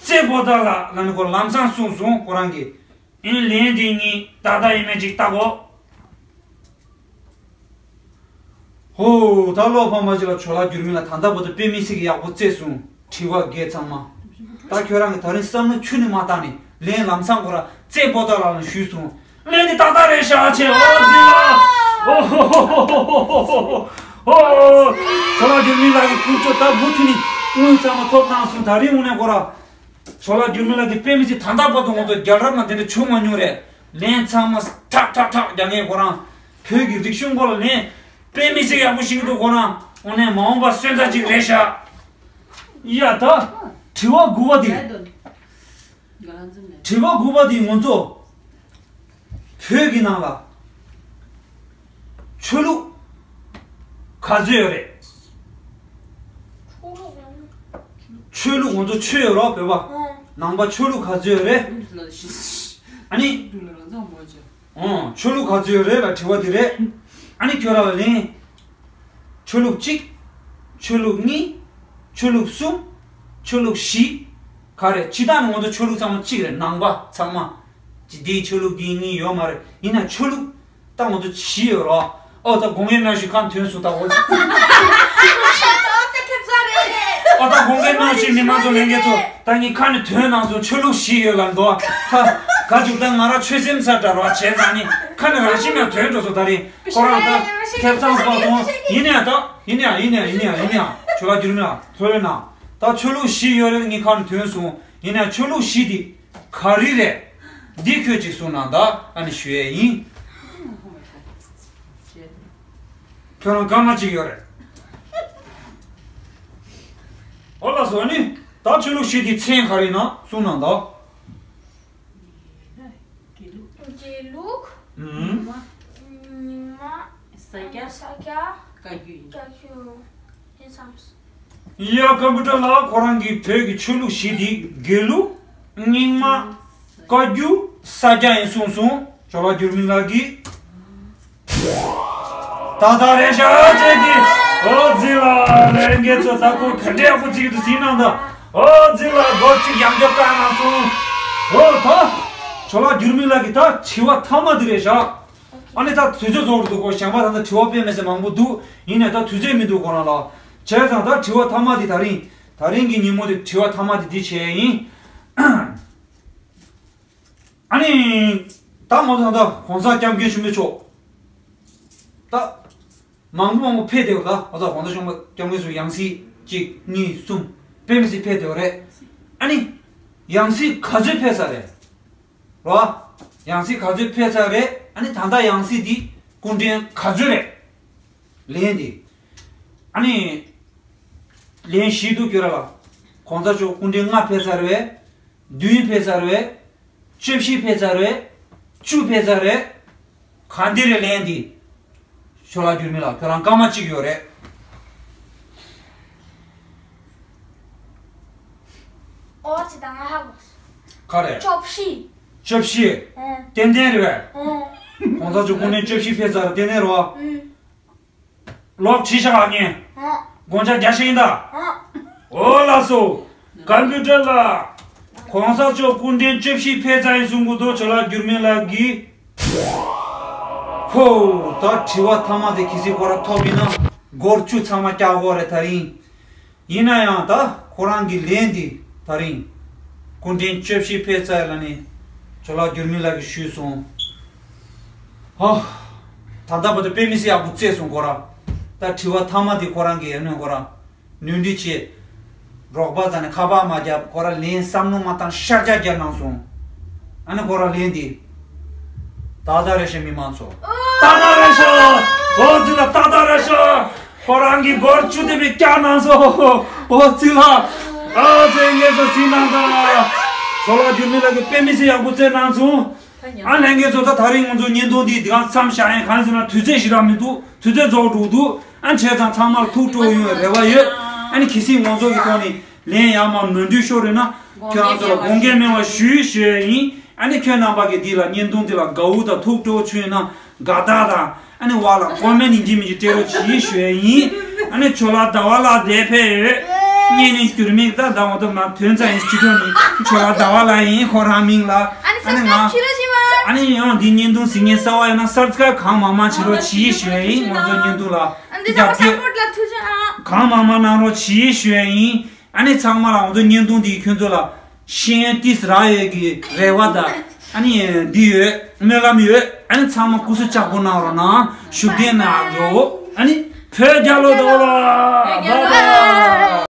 རྩེ་པོ་ཏཱ་ལ་ལ་ནི་ཁོ་ལམ་སང་གསུངས་སོང་། ཁོ་རང་གིས། ཨིན། ལན་དེ་ངས་ཏག་ཏག་ཡིན་མིན་ཅིག་ལྟ་གོ། ཧོ། ད་བློ་ཕམ་མ་བྱེད་ལ། ཆོ་ལགས་འགྱུར་མེད་ལགས་ད་ལྟ་བར་དུ་དཔེ་མི་སྲིད་ཀྱི་ཡག་པོ་བརྩེས་སོང་། དྲི་བ་བརྒྱད་ཚང་མ། ད་ཁྱོད་རང་གིས་ད་རིང་བསམ་བློ་ཁྱོན་ནས་མ་བཏང་ནས་ལན་ལམ་སང་ཁོ་རང་རྩེ་པོ་ཏཱ་ལ་ལ་ཞུས་སོང་ ལན་འདི་ཏག་ཏག་རེད་ཤག་ཆེ། ཨོ་ཟི་ལ། ཨོ་ཧོ་ཧོ། ཨོ། ཇོ་ལགས་འགྱུར་མེད་ལགས་ཀྱི་ཕུན་ཚོགས་ད་མུ་མཐུད་ནས་དངུལ་ཚང་མ་ཐོབ་གནང་སོང་། ད་རིང་དངོས་གནས་ཁོ་རང་ཇོ་ལགས་འགྱུར་མེད་ལགས་ཀྱི་དཔེ་མི་སྲིད། ད་ལྟ་བར་དུ་ང་ཚོ་རྒྱལ་རབས་ནང་དེ་འདྲ་བྱུང་མ་མྱོང་རེད། ལན་ཚང་མ་ཁྲག་ཁྲག་ཁྲག་རྒྱག་མཁན་ཁོ་རང་། བོད་ཀྱི་རིག་གཞུང་སྐོར་ལ་ལན་དཔེ་མི་སྲིད་ཡག་པོ་ཞིག་འདུག་ཁོ་རང་། དངོས་གནས་མ་འོངས་པ་སོན་རྩ་ཅིག་རེད་ཤག་ཡ་ད། དྲི་བ་དགུ་པ་དེ། དྲི་བ་དགུ་པ་དེ་ང་ཚོ་བོད་ཀྱི་ནང་ལ་ཆོས་ལུགས་ག་ཚོད་ཡོད་རེད། ཆོས་ལུགས་ང་ཚོ་ཆོས་ཡོད་རོགས་བོད་པ། ནང་པ་ཆོས་ལུགས་ག་ཚོད་ཡོད་རེད། ཨ་ནི། ཨོ། ཆོས་ལུགས་ག་ཚོད་ཡོད་རེད་ལ་དྲི་བ་དེ་རེད། ཨ་ནི་ཁྱོད་རང་ལ་ལན། ཆོས་ལུགས་གཅིག་ཆོས་ལུགས་གཉིས། ཆོས་ལུགས་གསུམ། ཆོས་ལུགས་བཞི། ག་རེ་སྤྱིར་བཏང་ནི་ང་ཚོ་ཆོས་ལུགས་ཚང་མ་གཅིག་རེད། ནང་པ་ཚང་མ། ཅི་འདིའི་ཆོས་ལུགས་འདིའི་གཉིས་ཡོད་མ་རེད། ཡིན་ན་ཆོས་ལུགས་ད་ང་ཚོ་བཞི་ཡོད་རོ། ཨོ་ད་དགོངས་འགལ་གནང་ཞིག་ཁ་ཐོན་སུ་ད་འོ། ཨོ་ད་དགོངས་འགལ་གནང་ཞིག་མི་མང་ཚོ་ལྷན་རྒྱས་ཚོ། ད་ངས་ཁ་ནས་ཐོན་གནང་སོང་། ཆོས་ལུགས་བཞི་ཡོད་ལ་འདུག་ད་ག་ཅིག་ད་ང་རང་ཆོས་སེམས་ས་འདྲ་རོ་བྱས་ཙང་ནི་ཁ་ནས་རང་བཞིན་ཡང་ཐོན་འགྲོ་སོང་། ད་རིང་ཁོ་རང་ད་ཁེབས་ཚང་སྤོ་སོང་། ཡིན་ཡང་ད་ཡིན་ཡང་ཡིན་ཡང་ཡིན་ཡང་ཡིན་ཡང་ཇོ་ལགས་འགྱུར་མེད་ལགས་ཐོས་ན་ད་ཆོས་ལུགས་བཞི་ཡོད་རེད། ངས་ཁ་ནས་ཐོན་སོང་། ཡིན་ཡང་ཆོས་ལུགས་བཞི་དེ་ག་རེ་རེད། འདི་ཁྱོད་ཅིག་གསུངས་ན་ད་ཨ་ནི་ཞུ་ཡས་ཡིན། ཁྱོད་རང་སྐར་མ་གཅིག་ཡོད་རེད། ཨོ་ལགས་སོ། ཨ་ནི་ད་ཆོས་ལུགས་བཞི་དེ་མཚན་ག་རེ་ན་གསུངས་ན་ད། དགེ་ལུགས། དགེ་ལུགས། ཨུམ། རྙིང་མ། རྙིང་མ། ས་སྐྱ། ས་སྐྱ། བཀའ་བརྒྱུད་ཡིན། བཀའ་བརྒྱུད་ཡིན་བསམ། ཡ་ཀམ་པུ་ཊར་ལགས་ཁོ་རང་གིས་བོད་ཀྱི་ཆོས་ལུགས་བཞི་དེ་དགེ་ལུགས། རྙིང་མ། བཀའ་བརྒྱུད། ས་སྐྱ་ཡིན་གསུངས་སོང་། ཇོ་ལགས་འགྱུར་མེད་ལགས་ཀྱིས། ཏག་ཏག་རེད་ཤག་ཅེས་ཀྱིས། ཨོ་ཟི་ལ་ལྷན་རྒྱས་ཚོ་ད་ཁོ་ག་འདྲ་ཡག་པོ་ཅིག་ཏུ་ཟིན་གནང་ད། ཨོ་ཟི་ལ་སྒོར་གཅིག་ཡང་བསྐྱར་བཀའ་གནང་སོང་། ཨོ་ད། ཇོ་ལགས་འགྱུར་མེད་ལགས་ཀྱིས་ད་དྲི་བ་མཐའ་མ་འདི་རེད་ཤག་ཨ་ནི་ད་དུས་ཚོད་རྫོགས་འགྲོ་འདུག་གོ། གཞན་པ་ད་ལྟ་དྲི་བ་དཔེ་མི་སྲིད་མང་པོ་འདུག་ཡིན་ནའི་ད་དུས་ཚོད་མི་འདུག་ཁོ་རང་ལ། བྱས་ཙང་ད་དྲི་བ་མཐའ་མ་འདི་ད་རིང་། ད་རིང་གི་ཉིན་མོ་འདི་དྲི་བ་མཐའ་མ་འདི་འདི་བྱས་ཡིན། ཨ་ནི། ད་ང་ཚོ་ད་ལྟ་གོང་ས་སྐྱབས་མགོན་ཆེན་པོ་མཆོག་ད། མང་པོ་མང་པོ་ཕེབས་བསྡད་ཡོད་ད། ང་ཚོ་གོང་ས་སྐྱབས་མགོན་ཆེན་པོ་ཡང་སྲིད་གཅིག་གཉིས་གསུམ་དཔེ་མི་སྲིད་ཕེབས་བསྡད་ཡོད་རེད། ཨ་ནི། ཡང་སྲིད་ག་ཚོད་ཕེབས་ས་རེད། རོ། ཡང་སྲིད་ག་ཚོད་ཕེབས་ས་རེད། ཨ་ནི་ད་ལྟ་ཡང་སྲིད་འདི་སྐུ་ཕྲེང་ག་ཚོད་རེད། ལན་འདི། ཨ་ནི། ལན་བཞི་འདུག་ཁྱོད་ར་ལ། གོང་ས་མཆོག་སྐུ་ཕྲེང་ལྔ་ཕེབས་ཚར་བས། བདུན་ཕེབས་ཚར་བས། བཅུ་བཞི་ཕེབས་ཚར་བས། བཅུ་ཕེབས་ཚར་བས། ག་འདི་རེད་ལན་འདི། ཇོ་ལགས་འགྱུར་མེད་ལགས་ཁྱོད་རང་སྐར་མ་གཅིག་ཡོད་རེད། ཨོ་ཙི་ད་ང་ཧ་གོ། ག་རེད། བཅུ་བཞི། བཅུ་བཞི། ཨང་། ཏན་ཏན་རེད་བས། ཨང་། གོང་ས་མཆོག་སྐུ་ཕྲེང་བཅུ་བཞི་ཕེབས་ཚར་ཏན་ཏན་རེད་བ། ཨང་། ལོག་བྲིས་ཤག་ཨ་ངས། ཨང་། དགོངས་འཆར་རྒྱག་ཤེས་ཡིན་ད། ཨང་། ཨོ་ལགས་སོ། ཀམ་པུ་ཊར་ལགས། གོང་ས་མཆོག་སྐུ་ཕྲེང་བཅུ་བཞི་ཕེབས་ཚར་ཡིན་གསུང་གི་འདུག་ཇོ་ལགས་འགྱུར་མེད་ལགས་ཀྱིས། ཧོ། ད་དྲི་བ་མཐའ་མ་དེ་གལ་སྲིད་ཁོ་རང་ཐོབ་ཡིན་ན་སྒོར་བཅུ་ཚང་མ་བཀྱག་དགོས་རེད་ད་རིང་། ཡིན་ན་ཡང་ད་ཁོ་རང་གི་ལན་འདི་ད་རིང་སྐུ་ཕྲེང་བཅུ་བཞི་ཕེབས་ཚར་ལ་ནི་ཇོ་ལགས་འགྱུར་མེད་ལགས་ཀྱིས་ཞུས་སོང་། ཧ། ད་ལྟ་བར་དུ་དཔེ་མི་སྲིད་ཡག་པོ་བརྩེས་སོང་ཁོ་ར། ད་དྲི་བ་མཐའ་མ་དེ་ཁོ་རང་གིས་ཡིན་ནོ་ཁོ་ར། ནོར་འཁྲུལ་བྱས། རོགས་པ་ཚ་ནས་ཁ་པར་མ་བརྒྱབ་ཁོ་ར་ལན་བསམ་བློ་མ་བཏང་ཤར་རྒྱག་རྒྱག་གནང་སོང་། ཨ་ནི་ཁོ་ར་ལན་འདི། ཏག་ཏག་རེད་ཤག་མི་མང་ཚོ། ཏག་ཏག་རེད་ཤག་ཨོ་ཙི་ལ་ཏག་ཏག་རེད་ཤག་ཁོ་རང་གིས་སྒོར་བཅུ་དེ་མི་བཀྱག་གནང་སོང་། ཨོ་ཙི་ལ། ཨ་ཙི་ངེས་སོ་སི་ནང་ད། ཇོ་ལགས་འགྱུར་མེད་ལགས་ཀྱིས་དཔེ་མི་སྲིད་ཡག་པོ་བརྩེས་གནང་སོང་། ཨ་ལྷན་རྒྱས་ཚོ་ད་ད་རིང་ང་ཚོ་བརྙན་ཐུང་འདི་འདི་ག་མཚམས་བཞག་ཡིན། གང་ཟེར་ན་དུས་ཚོད་ཞིག་རག་མི་འདུག་དུས་ཚོད་རྫོགས་འགྲོ་འདུག་ཨ་བྱས་ཙང་ཚང་མར་ཐུགས་སྤྲོ་ཡོང་བའི་རེ་བ་ཡོད། ཨ་ནི་གལ་སྲིད་ང་ཚོ་གི་ཐོག་ནས་ལན་ཡང་མ་ནོར་འཁྲུལ་ཤོར་རེད་ན་ཁྱོད་རང་ཚོ་ལ་དགོངས་འགལ་མེད་པ་ཞུ་ཞུ་ཡ་ཡིན། ཨ་ནི་ཁྱོད་རྣམ་པ་གིས་འདི་ལ་བརྙན་ཐུང་འདི་ལ་དགའ་བོ་དང་ཐུགས་སྤྲོ་བྱུང་ཡོད་ན་དགའ་རྟགས་དང་ཨ་ནི་བ་ལ་ཀོ་མེན་ཡིན་གཅིག་མིན་གཅིག་སྤྲད་རོགས་གྱིས་ཞུ་ཡ་ཡིན། ཨ་ནི་ཇོ་ལགས་ཟླ་བ་ལགས་འདིར་ཕེབས་ཡོད། བརྙན་ནི་འགྱུར་མེད་ད་ཟླ་བ་དུ་མ་ཐོན་ཙང་ཡིན་ཅི་ཐོན་ནི་ཇོ་ལགས་ཟླ་བ་ལགས་ཡིན་ཁོ་རང་མིང་ལ། ཨ་ནི་ང་། ཨ་ནི་ཡང་འདི་བརྙན་ཐུང་གཟིགས་མཁན་གསར་པ་ཡོད་ན་སབ་སི་ཀ་རབ་གང་མང་མང་བྱེད་རོགས་གྱིས་ཞུ་ཡ་ཡིན། ང་ཚོ་བརྙན་ཐུང་ལ་རྒྱབ་སྐྱོར་གང་མང་མང་གནང་རོགས་གྱིས་ཞུ་ཡ་ཡིན། ཨ་ནི་ཚང་མ་ལ་ང་ཚོ་བརྙན་ཐུང་འདིས་ཁྱོད་ཚོ་ལ་ཤེས་ཡོན་ཏོག་ཙམ་རག་ཡོད་ཀྱི་རེ་བ་དང་ ཨ་ནི་འདི་ཡོད། སྨོན་ལམ་ཡོད། ཨ་ནི་ཚང་མ་སྐུ་གཟུགས་ལྕགས་པོ་གནང་རོགས་གནང་། བཞུགས་གདན་ནང་འགྲོ། ཨ་ནི་བོད་རྒྱལ་ལོ་དང་ལ།